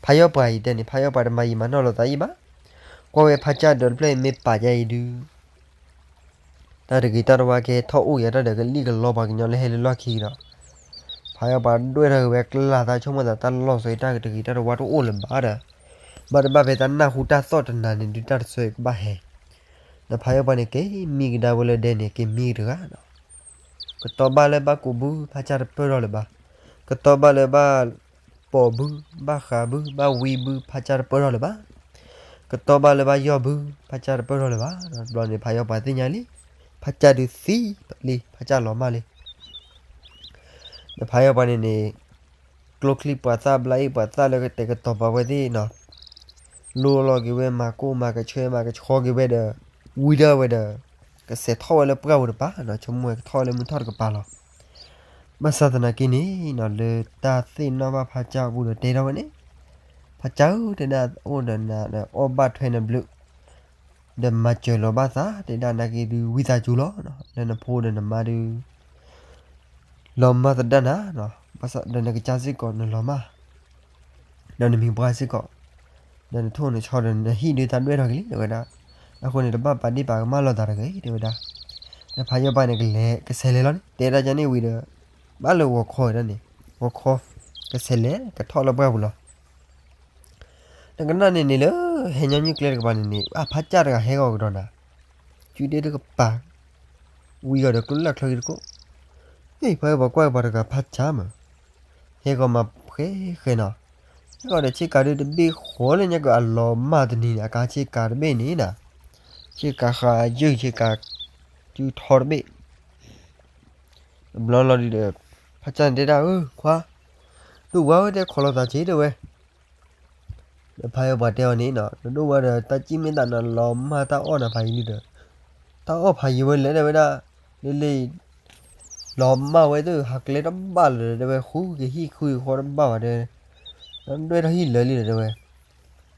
ဖးယီၢ်ပှၤအံၤတဲန့ၣ် ဖးယီၢ်ပှၤတမၤယံာ်မၤနီၢ်လီၤသးယံာ်ဘၣ်. ကွၢ်ဝဲဖးကၢ်ဒီးတဖျၢၣ်အံၤမ့ၢ်ပာ်ကၢ်အံၤဒုး တၢ်တဂ့ၤတၢ်တဝါကဲထီၣ်အိၣ်က့ၤတၢ်ဒီးကလံၣ်ကလီပှၤကညီလၢဟဲလၢလီၢ်ခံဒီး ဖးယီၢ်ပှၤဒွဲၣ်ထီၣ်က့ၤဝဲကျါသးဆိကမိၣ်သးတၢ်လီၢ်စီၤအံၤတၢ်တဂ့ၤတၢ်တဝါတအိၣ်လၢၤဘၣ်ဒီး ဘၣ်တဘၣ်ဖဲတၢ်နၢ်ဟူတၢ်သီၣ်တနၤန့ၣ်ဒုးတၢ်တဆၢကဘၣ်ဟဲ ဒီးဖးယီၢ်ပှၤန့ၣ်က့ၤမံကဒါဝဲလၢဒဲန့ၣ် က့ၤမံတဂၤဒီး ကတီၢ်ဘၣ်လၢဘၣ်ကူးဘု ဖးကၢ်တပၢၢ်ထီၣ်လၢၤဘၣ်. ကတီၢ်ဘၣ်လၢဘၣ်ပိာ်ဘု ဘၣ်ဃးဘု ဘၣ်ဝံဘု ဖးကၢ်တပၢၢ်ထီၣ်လၢၤဘၣ်. ကတီၢ်ဘၣ်လၢဘၣ်ယီၢ်ဘု ဖးကၢ်တပၢၢ်ထီၣ်လၢၤဘၣ်. တဘျီန့ၣ် ဖးယီၢ်ပှၤသ့ၣ်ညါလံ ဖးကၢ်ဒုးသံလံ ဖးကၢ်လီၤမၢ်လံ ဒီးဖးယီၢ်ပှၤန့ၣ်န့ၣ် ကျိချံပှၤသၣ်ဘျါအ့ၣ်ပှၤသၣ်လၢကတဲာ်ကတီၤပာ်ဝဲသ့ၣ်နီၤ, လိလီၤက့ၤဝဲမၤကိၢ်မၤကဆှဲမၤကဆှီက့ၤဝဲဒီး ဝံဒၣ်ဝဲဒီး ကစဲးထီၣ်ဝဲလၢပှၢ်ပူၤတပၤနီၤ, ဆိကမိၣ်ဝဲကထီၣ်ဝဲလၢမုၢ်ထီၣ်တကပၤလီၤ. ဘၣ်ဆၣ်သနာ်က့န့ၣ်နီၤ လၢတၢ်သ့ၣ်နီၣ်ဘၣ်ဖါစၢ်အပူၤဒီးတဲထီၣ်ဝဲန့ၣ်, ဖါစၢ်ဧၢ တဲဒၣ် အိၣ်ဒီးနၤဒီး အီၣ်ဘၣ်ထွဲနဘျုး ဒီးမၤစၢၤလီၤဘၣ်သး တဲဒၣ် နာ်က့ဒုးဝံသးစူၤလီၤ, လၢနဖိဒီးနမါဒုး လီၤမၢ်သဒၣ်နၤ, ဘၣ်ဆၣ်ဒီးနကစၢ်စ့ၢ်ကီးနလီၤမၢ်, ဒီးနမံၤပှၢ်စ့ၢ်ကီး, ဒီးနထိၣ်နဆီဒီးနဟံၣ်ဒုးတၢ်ဒွဲၣ်ထီၣ်က့ၤလံ တဲဝဲဒၣ်. အဃိန့ၣ် တဘၣ်ပာ်ဒ့ၣ်ပာ်ကမၣ်လိာ်သးတဂ့ၤ တဲဝဲဒၣ်. ဒီးဖါယီၤပၤန့ၣ် ကလဲၤကဆဲးလဲၤလီၤန့ၣ် တဲဒၣ်ကန့ၣ်ဝံၤဒီး ဘၣ်လၢဂီၤခီဝဲဒၣ်န့ၣ်, ဂီၤခီ ကဆဲးလဲၤကထီၣ်လၢပှၢ်ပူၤလီၤ. တကနၣ်န့ၣ်န့ၣ်လၢ ဟဲညီနုၢ်ကျဲတကပၤန့ၣ်န့ၣ် အဖါစၢ်တဂၤဟဲဂီၤကဒီးနၤ, စုဒ့တကပၤ ဝံၤဂီၤဒီးကျိလၢ်ချၢက့ၤတကိး, ဟ့ၣ် ဖါယီၤပၤကွၢ်ကပၤတဂၤဖါစၢ်မး, ဟဲဂီၤမၤဃဲဃဲနီၤ, ဟဲဂီၤဒီးဆ့ကၤဒုးတဘ့ၣ်ဃီလၢညါကအလီၤမၢ်တနံၤန့ၣ် အကါဆ့ကၤတဘ့ၣ်န့ၣ်နၤ, ဆ့ကၤဃးယုၢ်ဆ့ကၤ စုထီတဘ့ၣ် တဘျီလီၤဒုးဒီး ဖါစၢ်န့ၣ်တဲဒၣ် အၢ ခွါ, ဒိၣ်ဝါဧၢ တဲ ခီလီၤသးဆ့ တဲဝဲ. ဒီးဖါယီၤပၤတဲအီၤန့ၣ်နီၤ နဒိၣ်ဝါဒီး တၢ်စံၣ်မ့ၢ်သးနလီၤမၢ်တၢ်အီၣ်နၤဖးယံာ်လံဒီး တၢ်အီၣ်ဖးယံာ်ဝဲလဲၣ် တဲဝဲဒၣ်, လၢလၢ လီၤမၢ်ဝဲသ့ၣ်ဟးကျဲတဘၣ်လၢၤဒီး တဲဝဲ ဃုကဟံၣ်ဃုဃီတဘၣ်ဘၣ်တဲ, ဒွဲၣ်ထီၣ်ဟံၣ်လၢာ်လံဒီး တဲဝဲ,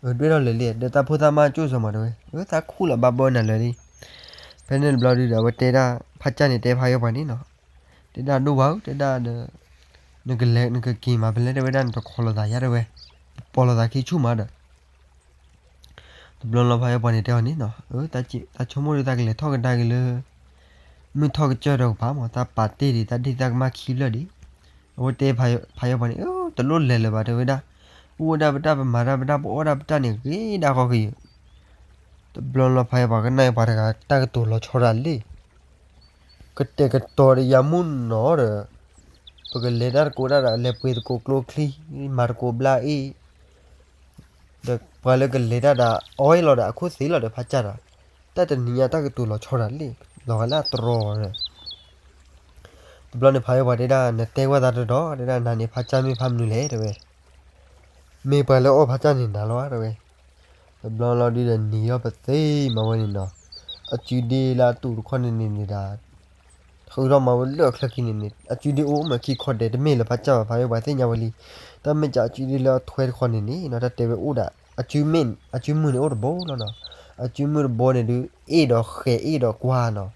ဒွဲၣ်ထီၣ်လၢာ်လံ ဒီးတၢ်ဖိသၣ်မါကၠိၣ်စီၤမး တဲဝဲ, အၢ သးခူၣ်လီၤဘၣ်ဘၢနၤလၢာ်လံ. ဖဲန့ၣ်တဘျီဒုးဒီး အဝဲတဲဒၣ် ဖါစၢ်န့ၣ်တဲဖါယီၤပၤန့ၣ်နီၤ, တဲဒၣ် ဒိၣ်ဝါဧၢ တဲဒၣ်ဒီး နကလဲၤနကက့ၤမးဖဲလဲၣ် တဲဝဲဒၣ် နတခီလီၤသးယါ တဲဝဲ, ပီၤလီၤသးခံဆူၣ်မးဒီး တဘျီလီၤဖါယီၤပၤန့ၣ်တဲအီၤန့ၣ်နီၤ, တၢ်ဆိကမိၣ်ဒုး သးကလဲၤထီၣ်ကဒါက့ၤလၢ မုၢ်ထီၣ်ကစၢၢ်ဒီးကပၤမး တၢ်ပာ်တ့ၢ်ဒံး တၢ်ဒ့ၣ်တၢ်ကမၣ်ခံဖျၢၣ်ဒံး. အဝဲတဲဖါယီၤပၤန့ၣ် အၢ တလိၣ်လဲၤလၢၤဘၣ် တဲဝဲဒၣ်, အိၣ်ဝဲဒၣ်ပတၢ် ပမၤတၢ်ပတၢ် ပအီၣ်ဒၣ်ပတၢ်န့ၣ် ဂ့ၤဒၣ်ဃီကယဲၢ်. တဘျီလီၤဖါယီၤပၤကနၣ်ပှၤတဂၤတၢ်ကတိၤလီၤဆီဒၣ်လံ ကတဲာ်ကတီၤဒီးယၤမုၢ်နီၤဒီး ပကလဲၤတၢ်တကိးတၢ်ဒီး လဲၤပှ့ၤသကိးကျိချံ မၤသကိးဘျါအ့ၣ်, ဒီးပှၤလၢကလဲၤတၢ်ဒီး အီၣ်လီၤဒီးအခိၣ်သ့လီၤဒီးဖါစၢ်ဒီး တၢ်တနံၤညါတၢ်ကတိၤလီၤဆီဒၣ်လံ လီၤဂာ်လၢအတြီဒီး တဘျီန့ၣ်ဖါယီၤပၤတဲဒၣ် နတဲကွၢ်သးတဒီး တဲဒၣ် နၤန့ၣ်ဖါစၢ်မ့ၢ်ဖါမနုၤလဲၣ် တဲဝဲ, မ့ၢ်ပှၤလၢအီၣ်ဖါစၢ်န့ၣ်နၤလီၤ တဲဝဲ. တဘျီလီၤဒုးဒီးနံၤလီၤပသ့မးဝဲန့ၣ်နီၤ, အစုဒ့လၢအတူၢ်တခီန့ၣ်န့ၣ်န့ၣ်ဒီး ဃုထီၣ်မၤဝဲလၢအချၢခံန့ၣ်န့ၣ် အစုဒ့အိၣ်မးခံခီဒဲး တမ့ၢ်လၢဖါစၢ်ဘၣ် ဖါယီၤပၤသ့ၣ်ညါဝဲလံ. တၢ်မ့ၢ်စးအစုဒ့လၢအထွဲတခီန့ၣ်န့ၣ်နီၤ တၢ်တဲဝဲအိၣ်ဒၣ် အစုမ့ၢ် အစုမုၢ်န့ၣ်အိၣ်တဘိလီၤနီၤ, အစုမုၢ်တဘိန့ၣ်ဒုး အ့ၣ်ဒီးဃဲၤအ့ၣ်ဒီးကွၢ်နီၤ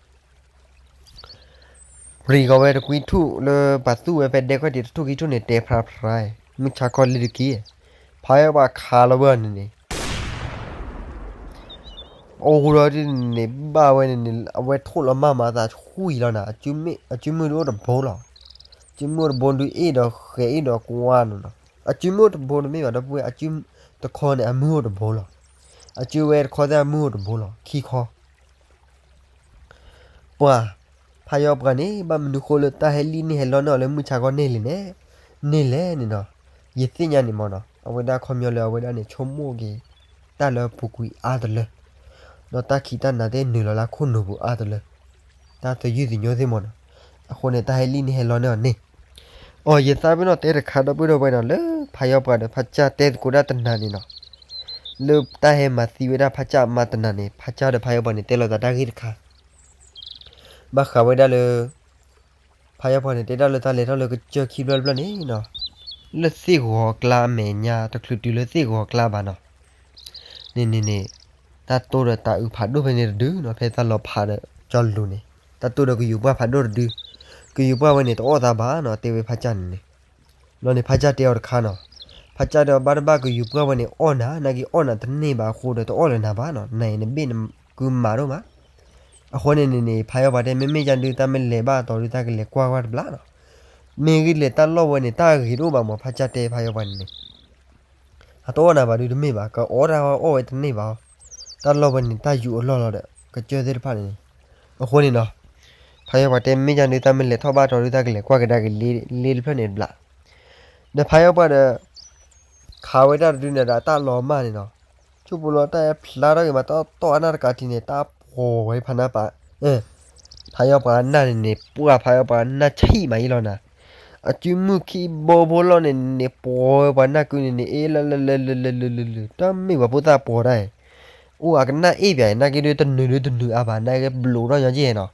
ရံးကီးဝဲတကွံထူၣ်လၢပှၤသူၣ်ဝဲဖဲဒဲကီၢ်တံာ်တထူၣ်ခံထူၣ်န့ၣ် တဲဖျါဖျါ, မုၢ်ဆါခီလံတက့ၢ်, ဖါယီၤပၤခးလီၤဝဲအီၤန့ၣ်န့ၣ်, အိၣ်ဃူဒီးဒ်န့ၣ်န့ၣ် ဘၣ်ဝဲန့ၣ်န့ၣ် အဝဲထိၣ်လီၤမၢ်မၤသးဆူၣ်အံၤလီၤနၤ, အစုမုၢ်ဒုးအိၣ်တဘိလီၤ, အစုမုၢ်အိၣ်တဘိဒုးအ့ၣ်ဒီးဃဲၤအ့ၣ်ဒီးကွၢ်နီၤနီၤ, အစုမုၢ်အိၣ်တဘိတမ့ၢ်ဘၣ်ဒီပုၢ်ဝဲၢ် အစုတခီန့ၣ် အမုၢ်အိၣ်တဘိလီၤ, အစုဝဲတခီသ့ၣ်အမုၢ်အိၣ်တဘိလီၤ ခံခီ ပှၤ, ဖါယီၤပှၤန့ၣ် ဘၣ်မနုၤဃိလၢတၢ်ဟဲလံၣ်န့ၢ်ဟဲလီန့ၢ်အီၤလၢမုၢ်ဆါခီန့ၣ်လဲၣ်န့ၣ်, န့ၣ်လဲၣ်န့ၣ်နီၤ, ယသ့ၣ်ညါန့ၣ်မ့ၢ်နီၤ အဝဲဒၣ်ခီပညီလၢအဝဲဒၣ်န့ၣ် ဆိကမိၣ်က့ၤ တၢ်လၢအပူၤကွံာ်အါတလၢ, ဒီးတၢ်ခံးတၢ်နၤသ့ၣ်နုာ်လီၤလၢအခိၣ်နူာ်ပူၤအါတလၢ, တၢ်သယုၢ်သညိသ့ၣ်မ့ၢ်နီၤ, အဃိန့ၣ် တၢ်ဟဲလံၣ်န့ၢ်ဟဲလီန့ၢ်အီၤန့ၣ် အီၤ ယသးပ့ၤနီၣ်တဲတခါဒီပုၢ်ဒီဝဲၢ်နီၤ လၢဖါယီၤပှၤဒီးဖါစၢ်တဲသကိးဒၣ်တနၤန့ၣ်နီၤ, လၢတၢ်ဟဲမၤသံဝဲဒၣ်ဖါစၢ်အမါတနၤန့ၣ် ဖါစၢ်ဒီးဖါယီၤပှၤန့ၣ် တဲလိာ်သးတၢ်ဂ့ၢ်တခါ, ဘၣ်ဃးဝဲဒၣ်လၢ ဖါယီၤပှၤန့ၣ် တဲဒၣ်လၢတၢ်လဲၤထီၣ်လၢကစၢၢ်ခံဖျၢၣ်တဖျၢၣ်န့ၣ်နီၤ, လၢသ့ၣ်ဂီၤအကျါအမဲာ်ညါ တချုးတုၤလၢသ့ၣ်ဂီၤအကျါဘၣ်နီၤ န့ၣ်န့ၣ်န့ၣ်, တၢ်တိၢ်ဒီးတၢ်အုးဖးဒိၣ်ဖဲန့ၣ်တဒုနီၤ ဖဲတၢ်လီၤဖးဒီးကၠီလူၤန့ၣ်, တၢ်တိၢ်ဒီးကယူၤပှၢ်ဖးဒိၣ်တဒု, ကယူၤပှၢ်ဝဲန့ၣ် တအီၣ်သးဘၣ်နီၤ တဲဝဲဖါစၢ်န့ၣ်န့ၣ်, ဘျီန့ၣ်ဖါစၢ်တဲအီၤတခါနီၤ, ဖါစၢ်တဲအီၤဘၣ်တဘၣ်ကယူၤပှၢ်ဝဲန့ၣ်အီၣ်နၤ နာ်က့အီၣ်နၤတန့ၢ်ဘၣ်အဃိဒီးတအီၣ်လၢၤနၤဘၣ်နီၤ နအံၤနဘ့ၣ်နကုမၤဒိၣ်မး အဃိန့ၣ်န့ၣ်န့ၣ် ဖါယီၤပှၤတဲ မ့မ့ၢ်ယၤဒုး တၢ်မ့ၢ်လဲၤဘၣ်အတီၤဒုး တၢ်ကလဲၤကွၢ်ကွၢ်တဘျီနီၤ, မ့ၢ်ဂ့ၤလဲၤတၢ်လီၢ်ဝဲန့ၣ် တၢ်ဂ့ၤတအိၣ်ဘၣ်မး ဖါစၢ်တဲဖါယီၤပှၤန့ၣ်န့ၣ်, အတအီၣ်နၤဘၣ်ဒုးတမ့ၢ်ဘၣ် ကအီၣ်တၢ်အီၣ်ဝဲတန့ၢ်ဘၣ်အီၤ, တၢ်လီၢ်ဝဲန့ၣ် တၢ်ယူၤအလီၢ်လီၤဒီး ကစၢၢ်သ့ၣ်တဖၣ်န့ၣ်န့ၣ်, အဃိန့ၣ်နီၤ, ဖါယီၤပှၤတဲ မ့ၢ်ယၤဒုး တၢ်မ့ၢ်လဲၤထီၣ်ဘၣ်အတီၤဒုး တၢ်ကလဲၤကွၢ်ကဒါက့ၤလ့တဖျၢၣ်န့ၣ်တဘျီ, ဒီးဖါယီၤပှၤဒီး ခးဝဲတၢ်တဒုန့ၣ်ဒီး တၢ်လီၤမၢ်န့ၣ်နီၤ, ဆိပူၤလီၤတၢ်ဖျါထီၣ်က့ၤမး တၢ်တီၢ်အနၢ်တကးထံးန့ၣ် တၢ်ဖှီၣ်ဝဲဖးနၢ်ပာ်, ဖါယီၤပှၤအနၢ်န့ၣ်န့ၣ် ပှၢ်ဖါယီၤပှၤအနၢ်ဆံးမးအံၤလီၤနၤ, အစုမုၢ်ခံဘိဖိလီၤန့ၣ်န့ၣ် ပှီၤဝဲပှၤနၢ်ကုန့ၣ်န့ၣ် အ့လၢလၢလၢလၢလၢလၢလၢလၢ တၢ်မ့ၢ်ပှၤဖိသၣ်ပှီၤတၢ်အံၤ, အိၣ်အကနၣ်အ့ၣ်ပၠး နာ်က့ဒုတနုာ်ဒုတနုာ်အါဘၣ် နာ်က့ဘျိးထီၣ်ညီကဲနီၤ,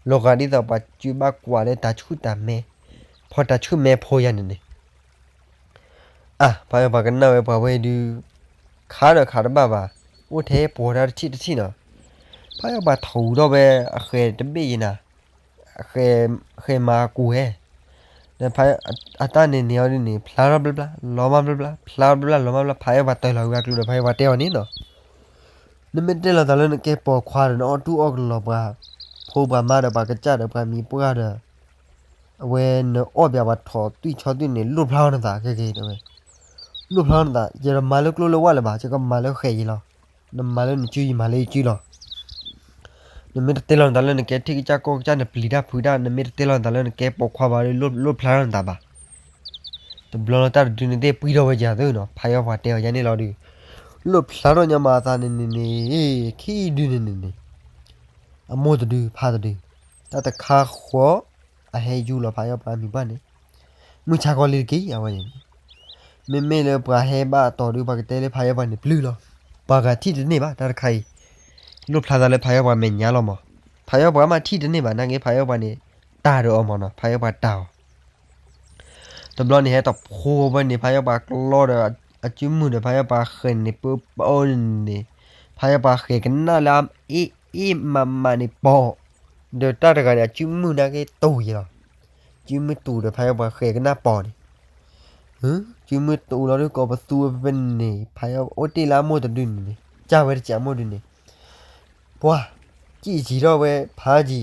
လီၤဂာ်ဒ်သိးပှၤစုဘၣ်ကွၢ်လၢတၢ်ဆူၣ်တၢ်မဲ ဖီတၢ်ဆူၣ်မဲဖိယၤန့ၣ်န့ၣ် အါ ဖးယီၤပှၤကနၣ်ဝဲပှၤဝဲဒုး, ခးဒီးခးတဘၣ်ဘၣ်, အိၣ်ထဲပှီၤတၢ်တထံၣ်တထံၣ်နီၤ, ဖးယီၤပှၤထူးထီၣ်ဝဲအဃဲၤတဘ့ၣ်ယဲနၤ, ဃဲၤမၤကူၤဟဲ, ဒီးဖးယီၤအတၢ်န့ၣ်န့ၢ်အီၤဒ်န့ၣ် ဖျါထီၣ်ဘျၢဘျၢ လီၤမၢ်ဘျၢဘျၢ ဖျါထီၣ်ဘျၢဘျၢ လီၤမၢ်ဘျၢ ဖးယီၤပှၤတၢၢ်လီၤဝဲအကျိၤဒီး ဖးယီၤပှၤတဲအီၤန့ၣ်နီၤ နမ့ၢ်တဲလီၤသးလၢနကဲပိာ်ခွါဒီး နအီၣ်တူၢ်အီၣ်ကလီၤပှၤဖိပှၤမါဒီးပှၤကစၢ်ဒီးပှၤမံၤပှၢ်ဒီး အဝဲနအီၣ်ပၠးပှၤထိးသွံၣ်ဆီသွံၣ်န့ၣ် လိၣ်ဖျါထီၣ်နသးခဲကဲတဲဝဲ, လိၣ်ဖျါထီၣ်နသး ယတမၤလၢကျိလၢဝၢ်လၢၤဘၣ် ယကမၤလၢဃဲၤယံၤလီၤ, နမၤလၢနစုယမၤလၢယစုလီၤ နမ့ၢ်တတဲလီၤနသးလၢနကဲထံၣ်ကစၢ်ကီၢ်ကစၢ် နပျံၤတၢ်ဖုးတၢ် နမ့ၢ်တတဲလီၤနသးလၢနကဲပိာ်ခွါဘၣ်ဒီး လိၣ်ဖျါထီၣ်နသးဘၣ်. တဘျီလၢတၢ်တဒုန့ၣ်သ့ၣ်ပှံၢ်ထီၣ်ဝဲယၤသ့နီၤ ဖးယီၤပှၤတဲအီၤယၤန့ၣ်လီၤဒုး, လိၣ်ဖျါထီၣ်ညါမးအသးန့ၣ်န့ၣ်န့ၣ်, ခံဒုန့ၣ်န့ၣ်န့ၣ်, အမိၢ်တဒုဖးတဒု, တၢ်တခါဃီ အဟဲယူၤလီၤဖးယီၤပှၤမံၤပှၢ်န့ၣ်, မုၢ်ဆါခီလံတက့ၢ် အဝဲန့ၣ် မ့မ့ၢ်လၢပှၤဟဲဘၣ်အတီၤဒုး ပှၤကတဲလၢဖးယီၤပှၤန့ၣ်ပျုၢ်လီၤ, ပှၤဂၤထံၣ်တန့ၢ်ဘၣ် တၢ်တခါအံၤ, လိၣ်ဖျါသးလၢဖးယီၤပှၤမဲာ်ညါလီၤမး, ဖးယီၤပှၤမးထံၣ်တန့ၢ်ဘၣ် နာ်က့ဖးယီၤပှၤန့ၣ်, တၢ်ဒီးအီၤမးနီၤ ဖးယီၤပှၤတၢ်အီၤ, တဘျီန့ၣ်ဟဲတဖိဝဲန့ၣ် ဖးယီၤပှၤကျီဒီး, အစုမုၢ်ဒီးဖးယီၤပှၤဃဲၤန့ၣ် ပၢပၢန့ၣ်န့ၣ်, ဖးယီၤပှၤဃဲၤကနၣ်လၢအ့ၣ်အ့ၣ်မးမးန့ၣ်ပီၤ, ဒီးတၢ်တဂၤန့ၣ် အစုမုၢ်နာ်က့တူၢ်ယဲလီၤ, စုမုၢ်တူၢ်ဒီးဖးယီၤပှၤဃဲၤကနၣ်ပီၤန့ၣ် စုမုၢ်တူၢ်လီၤဒုးကိးပသူဝဲဖဲန့ၣ် ဖးယီၤအိၣ်တ့ၢ်လၢအမိၢ်တဒုန့ၣ်န့ၣ် ကၢ်ဝဲတစဲးအမိၢ်ဒုန့ၣ်, ပှၤ, စံၣ်စံၤထီၣ်ဝဲဖးယံၤ,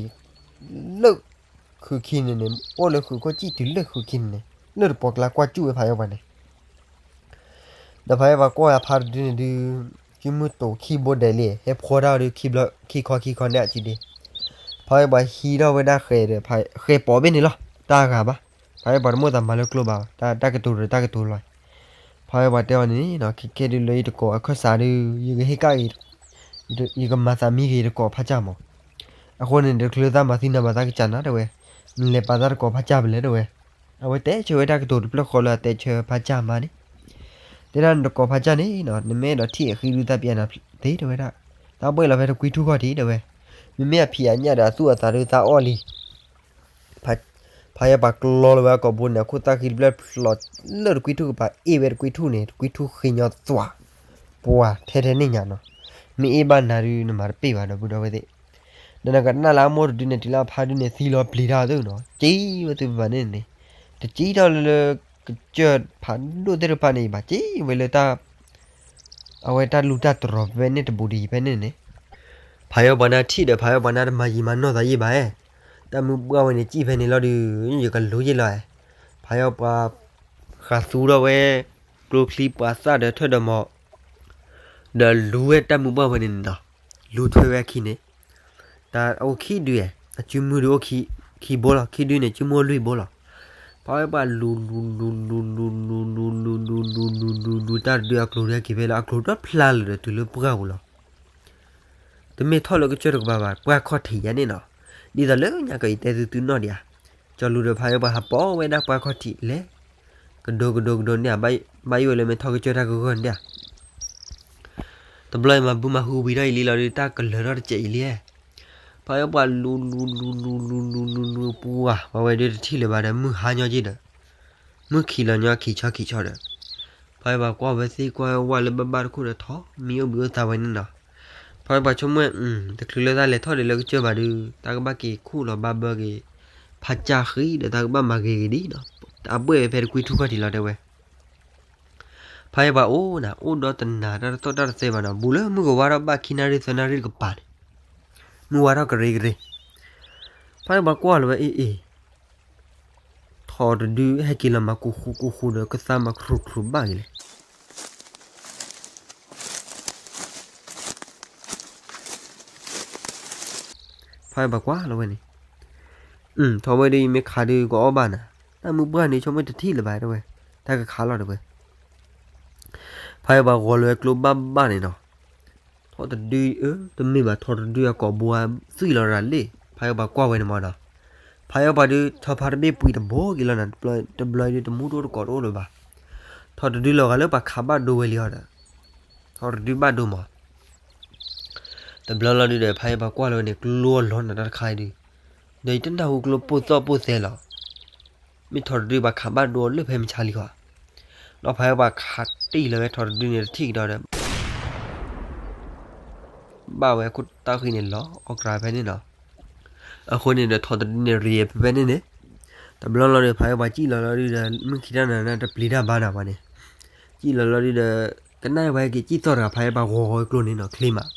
လၢ, ဃုာ်ခံန့ၣ်န့ၣ် အိၣ်လၢဃုာ်ခိၣ်စံၣ်တုၤလၢဃုာ်ခံန့ၣ်န့ၣ် လၢတပှီၤကျါကွၢ်စူၣ်ဝဲဖးယီၤပှၤန့ၣ် ဒီးဖးယီၤပှၤကွၢ်ယၤဖးတဒုန့ၣ်ဒုး, စုမုၢ်တူၢ်ခံဘိဒဲးလံ ဟဲဖှီတၢ်အီၤဒုး ခံဘျီခံခီန့ၣ်အစုဒ့, ဖးယီၤပှၤဟံးထီၣ်ဝဲဒၣ်ဃဲၤဒီး, ဃဲၤပိာ်ဘ့ၣ်န့ၣ်လီၤ တၢ်ဂၤဘၣ်, ဖးယီၤပှၤတမိၣ်သးမၤလၢကျိဘၣ် တၢ်ကတိၤဒီးတၢ်ကတိၤလီၤ, ဖးယီၤပှၤတဲအီၤန့ၣ်န့ၣ် ခဲကဲဒုးလၢယတကိးအခၢၣ်စးဒုး ယကဟ့ၣ်ကၣ်ဂ့ၤ, ယကမၤသးမံဂ့ၤယတကိးဖးကၢ်မး, အဃိန့ၣ် တချုးလၢသးမၤသံနၤဘၣ်သးကစၢ်နၤတဲဝဲ, နလဲၤပာ်သးတကိးဖးကၢ်ပလဲၣ်တဲဝဲ, အဝဲတဲဆၢဝဲတၢ်ကတိၤတဖျၢၣ်ဃီလၢအတဲဆၢဖးကၢ်မးန့ၣ်, တဲဒၣ်နတကိးဖးကၢ်န့ၣ်နီၤ နမ့ၢ်အဲၣ်ဒိးထံၣ်အဃံဒုးသးပျးနၤသ့တဲဝဲဒၣ်, သးပှဲၢ်လီၤဖဲတကွံထူၣ်ခီၣ်ထံးတဲဝဲ, မ့မ့ၢ်အဖံးအညၣ်ဒီးအသူၣ်အသးဒုးသးအီၣ်လံ ဖးယီၤပှၤကျီလီၤဝဲအကိာ်ဘိန့ၣ် အခိၣ်သၣ်ဃံတဖျၢၣ်ဖျိးလၢတကွံထူၣ်ကပၤ အ့ၣ်ဝဲတကွံထူၣ်န့ၣ် တကွံထူၣ်ဃ့ညီသွး, ပှၤထဲထဲန့ၣ်ညါနီၤ, မ့ၢ်အ့ၣ်ဘၣ်နၤဒုးနမၤတပ့ၢ်ဘၣ်ဒီပုၢ်ဒီဝဲၢ်သ့ၣ်, ဒီးနကနၣ်လၢအမိၢ်တဒုန့ၣ် တုၤလၢအဖါဒုန့ၣ် သံလီၤပျံၤတၢ်သုနီၤ ကံဝဲသုပပၤန့ၣ်န့ၣ်, တကံထီၣ်လၢလၢကစၢၢ်ဖးဒိၣ်သ့ၣ်တဖၣ်န့ၣ် ယဘၣ်ကံဝဲလၢတၢ် အဝဲတၢ်လူၢ်တၢ်တြီၤဖဲန့ၣ်တဘူးတယံၤဖဲန့ၣ်န့ၣ်, ဖးယီၤပှၤနၢ်ထံၣ်ဒီး ဖးယီၤပှၤနၢ်တမၤယံာ်မၤနီၢ်သးယံာ်ဘၣ်ဧဲ, တၢ်မုၢ်ပှၢ်ဝဲန့ၣ် စံၣ်ဖဲန့ၣ်လီၤဒုး ယကလူၤယ့ၢ်လီၤဧဲ, ဖးယီၤပှၤ ဃးသူထီၣ်ဝဲ ကျိချံပှၤသၣ်ဒီးထၢၣ်ဒီးမီၤ ဒီးလူၤဝဲတၢ်မုၢ်ပှၢ်ဝဲန့ၣ်န့ၣ်ဒီး လူၤထွဲဝဲအခံန့ၣ်, တၢ်အိၣ်ခံဒုဧဲ, အစုမုၢ်ဒုအိၣ်ခံဘိလီၤ ခံဒုန့ၣ် စုမုၢ်အိၣ်လွံၢ်ဘိလီၤ, ဖးဝဲပှၤလူၤလူၤလူၤလူၤလူၤလူၤလူၤလူၤလူၤလူၤလူၤလူၤလူၤလူၤ တၢ်တဒုအကျိၤဒုဟဲက့ၤဖဲလၢအကျိၤတဖျါလၢာ်ဒီးတုၤလၢပှၢ်ပူၤလီၤ တမ့ၢ်ထီၣ်လၢကစၢၢ်တကပၤဘၣ် ပှၢ်ခီၣ်ထံးယါန့ၣ်နီၤ, ဒ်သိးလၢညါကီးယတဲသုသုနီၣ်ဒံးဧါ, ကၠီလူၤဒီးဖးယီၤပှၤဟးပိာ်ဝဲဒၣ်ပှၢ်ခီၣ်ထံးလဲၤ, ကဒိကဒိကဒိန့ၣ်ဧါ, ဘၣ်ယိၣ်ဝဲလၢမ့ၢ်ထီၣ်ကစၢၢ်တၢ်ကဂီၢ်န့ၣ်ဧါ, တဘျီအံၤမၤဘုမၤဟုဝံၤထီၣ်အံၤလံလီၤဒုး တၢ်ကလၢၤထီၣ်တစဲးအံၤလံ, ဖးယီၤပှၤလူၤလူၤလူၤလူၤလူၤလူၤလူၤလူၤပှၤ ပှၤဝဲဒၣ်တထံၣ်လၢၤဘၣ်ဒီးမုၢ်ဟါညီက့ဒီး မုၢ်ခံးလီၤညီခံဆီခံဆီဒီး ဖးယီၤပှၤကွၢ်ဝဲသ့ၣ်ကွၢ်ဝဲဝါလၢဘၣ်ဘၣ်တခိၣ်ဒီးထီၣ်မံအိၣ်ဘှံးအိၣ်သါဝဲန့ၣ်နီၤ, ဖးယီၤပှၤဆိကမိၣ်ဝဲ တချုးလၢတၢ်လဲၤထီၣ်ဒံးလၢကစၢၢ်ဘၣ်ဒုး တၢ်ကဘၣ်က့ၤခူၣ်လီၤဘၣ်ဘၢက့ၤ ဖးကၢ်ဃံဒီးတၢ်ကဘၣ်မၤဂ့ၤဂ့ၤဒံးနီၤ, အဘှဲၣ်ဝဲဖဲတကွံထူၣ်ခီၣ်ထံးလီၤတဲဝဲ ဖးယီၤပှၤအိၣ်နၤ အိၣ်ဒီတနၤ တၢ်တသီၣ်တၢ်တသဲဘၣ်နီၤ ဘူးလၢမုၢ်ကဝါထီၣ်ဘၣ်ခံနၣ်ရံၣ်သၢနၣ်ရံၣ်တကပၤန့ၣ်, မုၢ်ဝါထီၣ်ကရ့ကရ့, ဖးယီၤပှၤကွၢ်လီၤဝဲအ့ၣ်အ့ၣ်, ထီၣ်တဒုဟဲက့ၤလီၤမၤကူဃူကူဃူဒီးကသါမၤခရူၣ်ခရူၣ်ဘၣ်ဂ့ၤလဲၣ် ဖးယီၤပှၤကွၢ်လီၤဝဲန့ၣ်, ထီၣ်ဝဲဒုးယမ့ၢ်ခးဒုးကအီၣ်ဘၣ်နၤ, တၢ်မုၢ်ပှၢ်န့ၣ်ဆိကမိၣ်တထံၣ်လၢၤဘၣ်တဲဝဲ, တၢ်ကခးလီၤတဲဝဲ, ဖးယီၤပှၤဂီၤလီၤဝဲကျိဘၣ်ဘၣ်န့ၣ်နီၤ, ထီၣ်တဒုအၢ တမ့ၢ်ဘၣ်ထီၣ်တဒုအကိာ်ဘိသွံၣ်လီၤရၤလ့ၣ် ဖးယီၤပှၤကွၢ်ဝဲန့ၣ်မးနီၤ, ဖးယံာ်ပှၤဒုး ထီၣ်ဖးတဘ့ၣ်ပှံၤတဘိက့ၤလီၤနၤ, တဘျီဒုးတမူတအိၣ်တကိးတအိၣ်လၢၤဘၣ်. ထီၣ်တဒုလီၤဂာ်လၢပှၤခးဘၣ်ဒိဝဲလံအီၤဒီး ထီၣ်တဒုဘၣ်ဒိမး. တဘျီလီၤဒုးဒီး ဖးယံာ်ပှၤကွၢ်လီၤဝဲန့ၣ် ကျိအလီၤနၤတၢ်တခါအံၤဒုး, ဒီးယတနၢ်ဟူကျိပိၢ်သီၣ်ပိၢ်သဲလီၤ. မ့ၢ်ထီၣ်တဒုပှၤခးဘၣ်ဒိအီၤလၢဖဲမုၢ်ဆါလံဧါ. ဒီးဖးယံာ်ပှၤခးတံၢ်လီၤဝဲထီၣ်တဒုန့ၣ်တထံၣ်ကဒီးဒီး ဘၣ်ဝဲခိၣ်တၢ်ဃံန့ၣ်လီၤအီၣ်ကြၤဖဲန့ၣ်နီၤ. အဃိန့ၣ်ဒီးထီၣ်တဒုန့ၣ်ရံၣ်ဖဲဖဲန့ၣ်န့ၣ်, တဘျီလီၤဒီး ဖးယံာ်ပှၤစံၣ်လီၤလီၤဒုးဒီး မုၢ်ခံတၢ်နၤနၢ်တပျံၤတၢ်ဘါနၤပှၤန့ၣ်, စံၣ်လီၤလီၤဒုးဒီး ကနၣ်ဝဲက့ၤစံၣ်သီၣ်တဂၤ ဖးယံာ်ပှၤဂီၤဝဲကျိန့ၣ်နီၤ ချ့မး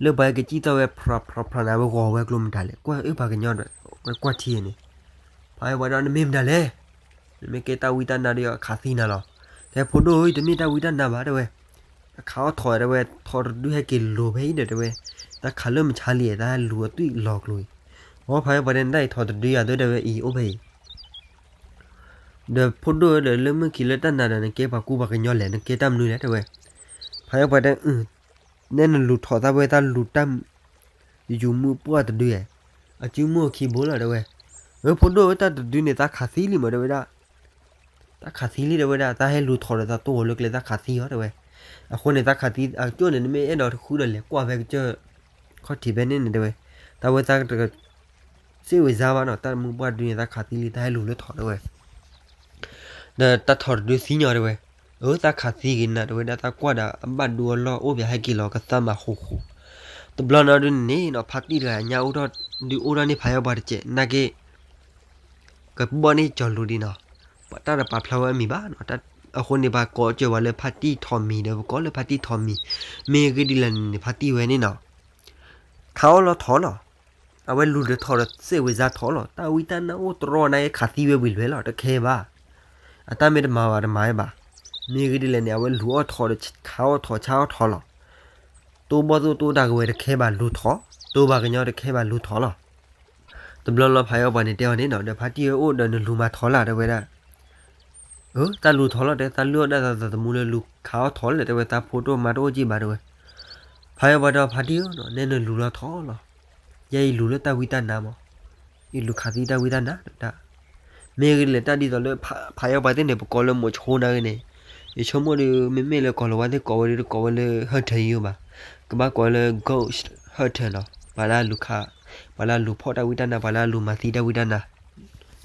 လၢပှၤက့ၤစံၣ်သီၣ်ဝဲ ဖြးဖြးဖြးနၤ ဝဲဂီၤဝဲကျိမတၤလဲၣ် ကွၢ်အၢပှၤကညီဒီး ဝဲကွၢ်ထံန့ၣ်, ဖးယံာ်ပှၤဒီးနမ့ၢ်မတၤလဲၣ်, နမ့ၢ်ကဲတၢ်ဝံတၢ်နါဒီးအခးသံနၤလီၤ. တဲဖိဒိၣ်ဧၢ တမ့ၢ်တၢ်ဝံတၢ်နါဘၣ်တဲဝဲ, အခးအီၣ်ထီၣ်တဲဝဲ ထီၣ်တဒုဟဲက့ၤလိၤဖဲအံၤဒီးတဲဝဲ, တၢ်ခးလၢမုၢ်ဆါလံ တၢ်ဟဲလူၤအသွံၣ်လီၤကျိအံၤ, အဖးယံာ်ပှၤတဲနတၢ်အံၤထီၣ်တဒုယၤသၢတဲဝဲအံၤအိၣ်ဖဲအံၤ ဒီးဖိဒိၣ်ဧၢဒီးလၢမုၢ်ခံလၢတၢ်နၤဒီးနကဲပှၤကူပှၤကညီလဲၣ် နကဲတၢ်မနုၤလဲၣ်တဲဝဲ, ဖးယံာ်ပှၤတဲ နဲနလူၤထီၣ်သးဝဲသးလူၤတၢ် ယူၤမုၢ်ပှၢ်တဒုဧါ, အစုမုၢ်အခံဘိလီၤတဲဝဲ, အဖိဒိၣ်ဧၢ တၢ်တဒုန့ၣ် သးခးသံလံမးတဲဝဲဒၣ်, တၢ်ခးသံလံတဲဝဲဒၣ် သးဟဲလူၤထီၣ်ဒီးသးတိၢ်ဂီၤလၢကျဲသးခးသံအီၤတဲဝဲ, အဃိန့ၣ် သးခးသံအကၠိၣ်န့ၣ် နမ့ၢ်အဲၣ်ဒိးတဃုဒီးလဲၤကွၢ်ဖဲကစၢၢ် ခီၣ်ထံးဖဲန့ၣ်န့ၣ်တဲဝဲ, တၢ်ဝဲသးကတ စ့ၣ်ဝံၤစါဘၣ်နီၤ တၢ်မုၢ်ပှၢ်တဒုန့ၣ် သးခးသံလံ တၢ်ဟဲလူၤလၢထီၣ်တဲဝဲ, ဒီးတၢ်ထီၣ်တဒုသံညီတဲဝဲ, အၢ သးခးသံဂ့ၤနၤတဲဝဲဒၣ် သးကွၢ်ဒီးအဘၣ်ဒိအလီၢ်အိၣ်ပၠးဟဲက့ၤလီၤကသါမၤဃူဃူ, တဘျီနီၤဒုန့ၣ်နီၤ ဖါတံၢ်တဂၤညါအိၣ်ထီၣ်ဒုးအိၣ်ထီၣ်န့ၢ်ဖးယံာ်ပှၤတစဲး နာ်က့ ကဘီၣ်န့ၢ်ကၠီၤလူၤဒံးနီၤ, တၢ်တပာ်ဖျါဝဲအမံၤဘၣ်နီၤ, အဃိန့ၣ် ပှၤကိးစၢၤဝဲလၢဖါတံၢ်ထီၣ်မံၤဒီး ပကိးလၢဖါတံၢ်ထီၣ်မံၤ, မ့ၢ်ဂ့ၢ်ဒ်လဲၣ်န့ၣ် ဖါတံၢ်ဝဲန့ၣ်နီၤ, ခးအီၣ်လီၤထီၣ်လီၤ, အဝဲလူၤဒီးထီၣ်ဒီးစ့ၣ်ဝံၤစါထီၣ်လီၤ, တၢ်ဝံတၢ်နါအိၣ်တရီနာ်က့ခးသံဝဲဝံၤလွဲလီၤ တခဲဘၣ်, အတၢ်မ့ၢ်တမၤဘၣ်တမၤဝဲဘၣ်, မ့ၢ်ဂ့ၢ်ဒ်လဲၣ်န့ၣ် အဝဲလူၤအီၣ်ထီၣ်ဒီး ခးအီၣ်ထီၣ်ဆါအီၣ်ထီၣ်လီၤ, တိဘီၣ်သိၣ်တိတၢ်ကဝဲတခဲဘၣ်လူၤထီၣ်, တိဘၣ်ကညီတခဲဘၣ်လူၤထီၣ်လီၤ. တဘျီလီၤဖးယံာ်ပှၤန့ၣ်တဲအီၤန့ၣ်နီၤ ဒီးဖါတံၢ်ဝဲအိၣ်ဒီးနလူၤမၤထီၣ်လၢ် တဲဝဲဒၣ်, အၢ တၢ်လူၤထီၣ်လီၤ တဲ သးလုၢ်အီၣ်ဒၣ်သးသမူလၢလူၤခးအီၣ်ထီၣ်လဲၣ် တဲဝဲ သးဖိတအိၣ်မါတအိၣ်က့ၢ်ဘၣ် တဲဝဲ, ဖးယံာ်ပှၤတဲအီၤဖါတံၢ်ဧၢနီၤ နဲနလူၤလီၤထီၣ်လီၤ, ယဲအံၤလူၤလၢတၢ်ဝံတၢ်နါမး, ယလူၤခးသံတၢ်ဝံတၢ်နါဒီးတၢ်, မ့ၢ်ဂ့ၢ်ဒ်လဲၣ်တၢ်ဒ်သိးလၢ ဖးယံာ်ပှၤသ့ၣ်န့ၣ် ပကိးလၢမိၤဆိနာ်ဂ့ၤန့ၣ်, ယဆိကမိၣ်ဒီး မ့မ့ၢ်လၢကီၢ်လီၤဝါသ့ၣ်ကိးဝဲဒီးတကိးဝဲလၢ hunter ယိဘၣ်, ကဘၣ်ကိးဝဲလၢ ghost hunter နီၤ, ပှၤလၢအလူၤခး, ပှၤလၢအလူၤဖီၣ်တၢ်ဝံတၢ်နါ ပှၤလၢအလူၤမၤသံတၢ်ဝံတၢ်နါ,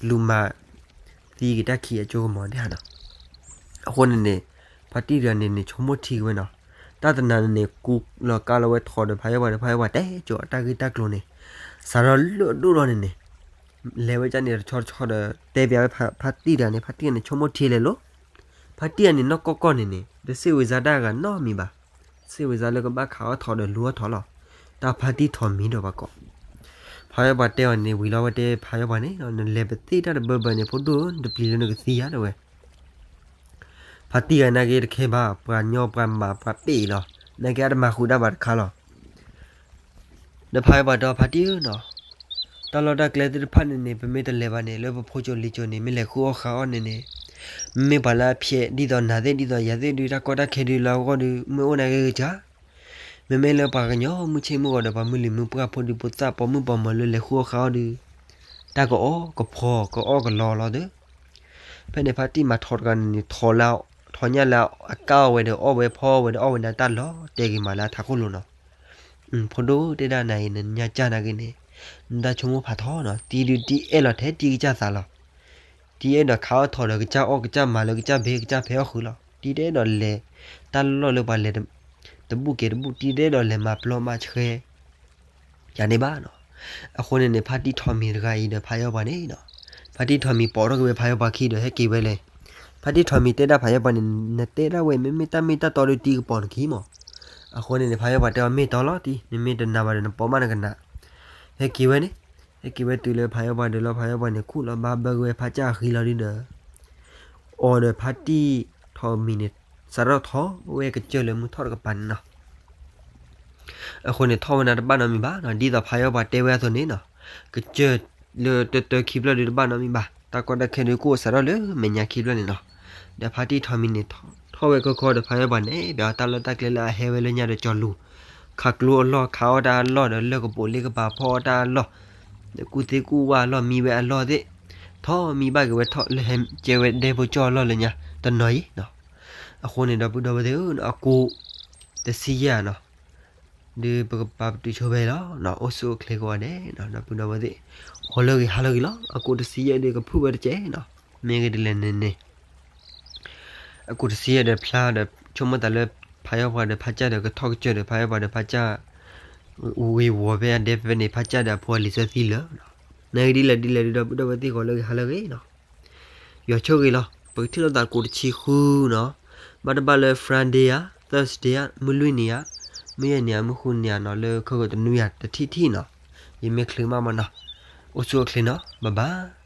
လူၤမၤသံက့ၤတၢ်ခံးအစိကမီၤဒ်နီၤ, အဃိန့ၣ်န့ၣ်, ဖါတံၢ်တဂၤန့ၣ်န့ၣ် ဆိကမိၣ်ထံက့ၤဝဲနီၤ, တၢ်တနၤန့ၣ်န့ၣ် ကူလီၤကါလီၤဝဲထီၣ်ဒီးဖးယံာ်ပှၤဒီး ဖးယံာ်ပှၤတဲကၠီၤအတၢ်ဂ့ၢ်တၢ်ကျိၤန့ၣ်, စးထီၣ်လၢအဒိၣ်ထီၣ်န့ၣ်န့ၣ်, လဲၤဝဲကန့ၣ်တဆီတဆီဒီး တဲပၠးဝဲဖါတံၢ်တဂၤန့ၣ် ဖါတံၢ်န့ၣ်ဆိကမိၣ်ထံလဲၣ်လီၤ, ဖါတံၢ်တဂၤန့ၣ်နီၢ်ကီၢ်ကီၢ်န့ၣ်န့ၣ် တစ့ၣ်ဝံၤစါတၢ်ဂၤနီတမံၤဘၣ်, စ့ၣ်ဝံၤစါလၢကဘၣ်ခးအီၣ်ထီၣ်ဒီးလူၤအီၣ်ထီၣ်လီၤ, တၢ်ဖါတံၢ်ထီၣ်မံၤဒီးပှၤကိး ဖးယံာ်ပှၤတဲအီၤန့ၣ်ဝံၤလီၤဝဲတဲဖးယံာ်ပှၤန့ၣ် နလဲၤပသ့ၣ်တၢ်တဘၢဘၢန့ၣ် ဖိဒိၣ်ဧၢ နတပျံၤလၢနကသံဧါ တဲဝဲ, ဖါတံၢ်ဂၤနာ်က့တခဲဘၣ် ပှၤညီပှၤမးပှၤပ့ၢ်လီၤ, နာ်က့အတမၤဃုာ်ဒၣ်ဘၣ်တခါလီၤ, ဒီးဖးယံာ်ပှၤတဲဖါတံၢ်ဧၢနီၤ, တၢ်လီၢ်တၢ်ကျဲသ့ၣ်တဖၣ်န့ၣ်န့ၣ် ပမ့ၢ်တလဲၤဘၣ်န့ၣ် လၢပဖိကၠိလံၤကၠိန့ၣ် မ့ၢ်လဲၤဃုအီၣ်ဃုအီၣ်န့ၣ်န့ၣ်, မ့မ့ၢ်ပှၤလၢအဖျဲးဒ်သိးနၤသ့ၣ်ဒ်သိးယၤသ့ၣ်ဒုး တၢ်ကီတၢ်ခဲဒုးလၢအဂီၢ်ဒုး မ့ၢ်အိၣ်နာ်က့ဂ့ၤကၢ် မ့မ့ၢ်လၢပှၤကညီမုၢ်ဆ့ၣ်မုၢ်ဂီၤဒီး ပှၤမုၢ်လံၤမုၢ်ပှၢ်ဖိဒံဖိသၣ်ပိာ်မုၣ်ပိာ်မၢၤလၢလဲၤဃုအီၣ်ဃုအီၣ်ဒုး, တၢ်ကအီၣ်ကဖီကအီၣ်ကလီလီၤဒီး, ဖဲန့ၣ်ဖါတံၢ်မၤထီၣ်တဂၤန့ၣ်န့ၣ် ထီၣ်ညၣ်လၢအကါအီၣ်ဝဲဒီးအီၣ်ဝဲဖီဝဲဒီးအီၣ်ဝဲန့ၣ်တၢ်လီၤတဲာ်ဂ့ၤမးလၢအထးခိၣ်လိၤနီၤ, ဖိဒိၣ်တဲဒၣ်နၤအံၤ နညါကၢ်နာ်က့န့ၣ်, နတၢ်ဆိကမိၣ်ဖးထီနီၤ တံၤဒုးတံၤအဲၣ်လီၤထဲတံၤကစၢ်သးလီၤ တံၤအဲၣ်ဒိးခးအီၣ်ထီၣ်ဒီးကစၢ်အီၣ်ကစၢ်မၤလၢကစၢ်ဘ့ကစၢ်ဖဲအီၣ်ဃုာ်လီၤ. တံၤတအဲၣ်ဒိးလဲၤ တၢ်လီၢ်လၢပှၤလဲၤ တဘူၣ်က့ၤတဘူၣ် တံၤတအဲၣ်ဒိးလဲၤမၤပျီမၤဆှဲ ယၤန့ၣ်ဘၣ်နီၤ. အဃိန့ၣ်န့ၣ် ဖါတံၢ်ထီၣ်မံၤတဂၤအံၤဒီးဖးယံာ်ပှၤန့ၣ်နီၤ, ဖါတံၢ်ထီၣ်မံၤပိာ်ထီၣ်က့ၤဝဲဖးယံာ်ပှၤခံဒီးဟဲက့ၤဝဲလဲၣ်. ဖါတံၢ်ထီၣ်မံၤတဲဒၣ်ဖးယံာ်ပှၤန့ၣ် နတဲဒၣ်ဝဲမ့မ့ၢ်တၢ်မ့ၢ်တၢ်တီဒီးတံၤကပိာ်နခံမး. အဃိန့ၣ်န့ၣ် ဖးယံာ်ပှၤတဲအီၤမ့ၢ်တီလီၤတံၤ နမ့ၢ်တနာ်ဘၣ်ဒီးနပိာ်မးနကနၣ် ဟဲက့ၤဝဲန့ၣ်, ဟဲက့ၤဝဲတုၤလၢဖးယံာ်ပှၤဒီးလီၤ ဖးယံာ်ပှၤန့ၣ်ခူၣ်လီၤဘါဘၢက့ၤဝဲဖးကၠၢ်အဃံလီၤဒုဒီး အီၤဒီးဖါတံၢ်ထီၣ်မံၤန့ၣ် စးထီၣ်ထီၣ်ဝဲကစၢၢ်လၢမုၢ်ထီၣ်တကပၤန့ၣ်နီၤ. အဃိန့ၣ်ထီၣ်ဝဲန့ၣ်တဘၣ်နီတမံၤဘၣ်နီၤ ဒ်သိးဖးယံာ်ပှၤတဲဝဲအသိးန့ၣ်နီၤ, ကစၢၢ်လၢတၢတၢခံဖျၢၣ်ဒုတဘၣ်နီတမံၤဘၣ် တၢ်ကီတၢ်ခဲဒုကအိၣ်စးထီၣ်လၢမဲာ်ညါခံဖျၢၣ်န့ၣ်နီၤ. ဒီးဖါတံၢ်ထီၣ်မံၤန့ၣ် ထီၣ်ဝဲခီခီဒီးဖးယံာ်ပှၤန့ၣ် ပတၢ်လီၢ်တၢ်ကျဲလၢအဟဲဝဲလၢညါဒီးကၠီလူၤ ခးကျိအလီၢ် ခးအီၣ်တၢ်အလီၢ်ဒီး လၢၢ်ကပိာ်လ့ကပၤဖီအီၣ်တၢ်အလီၢ်, ဒီးကူၣ်သ့ၣ်ကူၣ်ဝၣ်အလီၢ် မံဝဲအလီၢ်သ့ၣ်, ထီၣ်မံဘၣ်က့ၤဝဲထီၣ်လၢဟဲကဲဝဲဒဲဖိကၠီၣ်အလီၢ်လၢညါ တနီၤအံၤနီၤ. အဃိန့ၣ်ဒီပုၢ်ဒီဝဲၢ်သ့ၣ်ဧၢ, အကိးတဆံယဲၢ်နီၤ, ဒုးပကပာ်ပတုာ်ဆိဖဲအံၤလီၤ. အိၣ်ဆူၣ်အိၣ်ချ့ကိးဂၤဒဲး ဒီပုၢ်ဒီဝဲၢ်သ့ၣ်, ဂီၤလၢအဂ့ၤ ဟါလၢအဂ့ၤလီၤ. အကိးတဆံယဲၢ်ဒီးကဖုၣ်ဝဲတကဲးနီၤ, မ့ၢ်ဂ့ၤဒ်လဲၣ်န့ၣ်န့ၣ် အကိးတဆံယဲၢ်ဒီးဖျါဒီး ဆိကမိၣ်သးလၢ ဖးယီၢ်ပှၤဒီးဖးကၢ်ဒီးကထီၣ်ကစၢၢ်ဒီး ဖးယီၢ်ပှၤဒီးဖးကၢ် ဝ့ၤဝီၤဖဲအဒဲဖဲန့ၣ် ဖးကၢ်ဒီးအဖိအလံၤစၢသံလၢာ်, နဂ့ၤဒ်လဲၣ်ဒ်လဲၣ်ဒုး ဒီပုၢ်ဒီဝဲၢ်သ့ၣ် ဂီၤလၢအဂ့ၤ ဟါလၢအဂ့ၤနီၤ. ယွၤဆိၣ်ဂ့ၤလီၤ. ပကထံၣ်လိာ်သးကိးတဆံဃုနီၤ, ဘၣ်တဘၣ်လၢ Friday ဧါ, Thursday ဧါ, မုၢ်လွံၢ်နံၤဧါ, မုၢ်ယဲၢ်နံၤဧါ, မုၢ်ဃုနံၤဧါနီၤ, လၢခဲကိာ်တနွံဧါ တထံၣ်ထံၣ်နီၤ. ယမ့ၢ်ချုးမးမးနီၤ. အိၣ်ဆူၣ်အိၣ်ချ့နီၤ, bye bye.